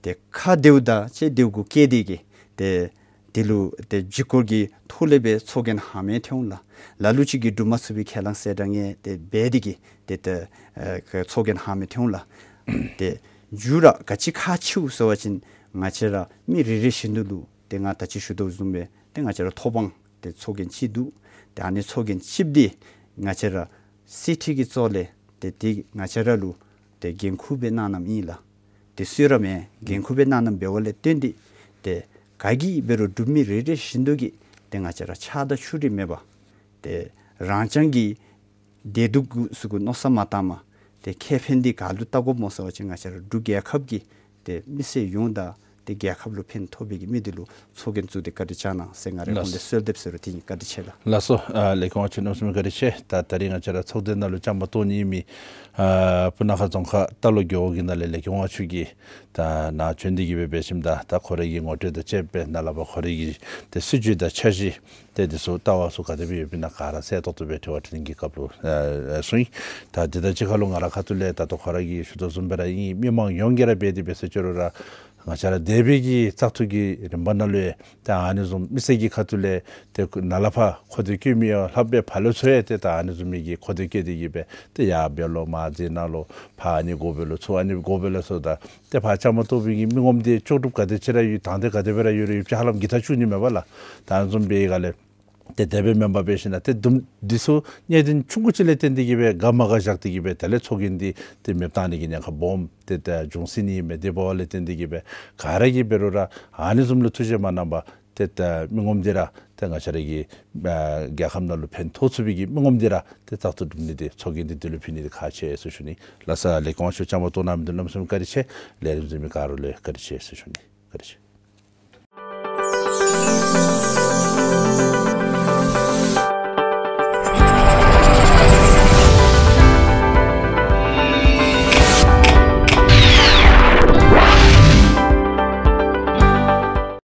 ཏེ་ཁ་བདེཝ་དང་ལྕེ་བདེཝ་གུ་བཀལ་ཏེ་གིས་ཏེ་དེ་ལུ་ཏེ་བརྒྱུད་སྐུར་གྱི་ཐོག་ལས་སྦེ་ཚོགས་རྒྱན་ཧང་མི་ཐོན་འོང་ལགས། ལ་ལུ་ཅིག་གིས་སྒྲུབ་མ་ཚུགས་པའི་ཁས་བླངས་གསལ་བསྒྲགས་ངན་ཏེ་འབད་དེ་གིས་ཏེ་ཏེ་ཨེ་ཚོགས་རྒྱན་ཧང་མི་ཐོན་འོང་ལགས། ཏེ་མཇུག་ར་ག་ཅི་ཁག་ཆེཝ་ཟེར་བ་ཅིན་ང་བཅས་ར་མི་རེ་རེ་བཞིན་དུ་ལུ་ཏེ་ང་ད་ཅི་ཞུ་དོ་བཟུམ་སྦེ་ཏེ་ང་བཅས་ར་ཐོབ་དབང་ཏེ་ཚོགས་རྒྱན་ཅིག་འདུག། ཏེ་ཨ་ནི་ཚོགས་རྒྱན་ཅིག་འདི་ང་བཅས་ར་གསེར་ཁྲི་གི་གཙོ་ལས་ཏེ་དེ་ང་བཅས་ར་ལུ་ཏེ་འགན་ཁུར་སྦེ་གནང་གནངམ་ཨིན་ལགས། ཏེ་གསོལ་རས་མེན། འགན་ཁུར་སྦེ་གནང་གནངམ་འབདཝ་ལས་བརྟེན་ཏེ་ཏེ་ག་གིས་འབད་རུང་སྒྲུབ་མི་རེ་རེ་བཞིན་དུ་གིས་ཏེ་ང་བཅས་ར་ཆགས་སྡང་ཕྱོགས་རིས་མེད་པར་ཏེ་རང་རྐྱང་གི་བདེ་སྡུག་གུ་ཚུ་གུ་མནོ་བསམ་མ་བཏངམ་ཏེ་ཁེ་ཕན་འདི་ག་ལུ་བལྟ་དགོཔ་སྨོ་ཟེར་བ་ཅིན་ང་བཅས་ར་འབྲུག་རྒྱལ་ཁབ་ཀྱི་ཏེ་མི་སེར་ཡོངས་དང་ཏེ་རྒྱལ་ཁབ་ལུ་ཕན་ཐོགས་པའི་གི་མི་འདི་ལུ་ཚོགས་རྒྱན་བཙུགས་ཏེ་བཀའ་དྲིན་བསྐྱང་གནང་ཟེར་ང་རའི་ལགས་ཧོངས་ལས་གསོལ་འདེབས་ཟེར་རུང་དེ་ཨིན། བཀའ་དྲིན་ཆེ་ལགས། ལགས་སོ། ཨ་ལས་ཁུངས་ཆེ་གནམ་མེད་ས་མེད་བཀའ་དྲིན་ཆེ། ད་ད་རིས་ང་བཅས་ར་ཚོགས་སྡེ་ནང་ལུ་བཅའ་མར་གཏོགས་ནི་མི་ཨ་སྤུ་ན་ཁ་རྫོང་ཁག་རྟ་ལོག་རྒེད་འོག་གི་ནང་ལས་ལས་ཁུངས་ཆེ་གིས་ད་ནཱ་བྱོན་ཏེ་གིས་སྦེ་འབད་ཞིནམ་ད་ད་ཁོ་རའི་གི་ངོ་སྤྲོད་དང་བཅས་པའི་ནང་ལས་ཕར་ཁོ་རའི་གི་ཏེ་སྲིད་བྱུས་དང་འཆར་གཞི་ཏེ་འདི་ཚུ་ལྟ་བ་ཚུ་ག་དེ་སྦེ་ཡོདཔ་ཨིན་ན་ག་ར་གསལ་ཏོག་ཏོ་སྦེ་དྲི་བ་དྲིས་ལན་གྱི་སྐབས་ལུ་ཨ་ཨ་གསུངས་ཡི། ད་འདི་དང་གཅིག་ཁར་ལུ་ང་རའི་ཁ་ཐུག་ལས་ད་ལྟོ་ཁོ་ར་གིས་ཞུ་དོ་བཟུམ་སྦེ་ར་ཨིན། མི་མང་ཡོངས་ཀྱིས་ར་འབད་དེ་འབད་ཟེར་ཅི་རུང་ར་ང་བཅས་ར་འདས་པའི་གི་བཙག་འཐུ་གི་རིམ་པ་ནང་ལུ་ཡང་ཏེ་ཨ་ནི་བཟུམ་མི་སེར་གྱི་ཁ་ཐུག་ལས་ཏེ་ནཱ་ལས་ཕར་མཁོ་འདོད་བཀོད་མི་ཡང་ལྷག་པའི་ཕར་ལུ་ཚུ་ཡང་ཏེ་ད་ཨ་ནི་བཟུམ་མའི་གི་མཁོ་འདོད་བཀོད་དེ་གིས་སྦེ་ཏེ་ཡར་འབད་ལོ་མར་འཛེགས་གནང་ལོ་ཕར་ཨ་ནི་དགོ་པས་ལོ་ཚུར་ཨ་ནི་དགོ་པས་ལོ་ཟེརཝ་ད་ཏེ་ཕར་བཅའ་མར་གཏོགས་པའི་གི་མི་ངོམ་འདི་ལྕོགས་གྲུབ་ག་དེ་ཅིག་ར་ཡོད་དང་འདོད་ག་དེ་སྦེ་ར་ཡོད་རུང་ཡོདཔ་ཅིག་ཧ་ལམ་གི་ཐག་ཆོད་ནི་མས་པ་ལགས། ད་ཨ་ནི་བཟུམ་འབད་བའི་སྒང་ལས་ཏེ་དེ་སྦེ་མེན་པར་འབད་ཞིན་ན་ཏེ་དུམ་འདི་ཚུ་གནད་དོན་ཆུང་ཀུ་ཅིག་ལས་བརྟེན་ཏེ་གིས་སྦེ་དགའ་མ་དགའ་བཞག་སྟེ་གིས་སྦེ་དེ་ལས་ཚོགས་རྒྱན་འདི་ཏེ་མེདཔ་བཏང་ནི་གི་ཉེན་ཁ་སྦོམ་ཏེ་ད་འབྱུང་སྲིད་ནི་མས། དེ་འབདཝ་ལས་བརྟེན་ཏེ་གིས་སྦེ་ག་ར་གིས་འབད་རུང་ར་ཨ་ནི་བཟུམ་ལུ་ཐུགས་བཞེད་མ་གནང་པར་ཏེ་ད་མི་ངོམ་འདི་ར་ ཏེ་ང་བཅས་ར་གི་ཨ་རྒྱལ་ཁབ་ནང་ལུ་ཕན་ཐོགས་ཚུགས་པའི་གི་མི་ངོམ་འདི་ར་ཏེ་བཙག་འཐུ་གྲུབ་ནི་འདི་ཚོགས་རྒྱན་འདི་འདི་ལུ་ཕུལ་ནི་འདི་ཁག་ཆེ་ཟེར་ཞུ་ནི། ལགས་སོ་ལས་ཀ་ཚུ་ཅམ་པ་གཏོང་གནང་མི་འདི་གནམ་མེད་ས་མེད་བཀའ་དྲིན་ཆེ། ལས་རིམ་གཟིགས་མི་ག་ར་ལུ་བཀའ་དྲིན་ཆེ་ཟེར་ཞུ་ནི། བཀའ་དྲིན་ཆེ།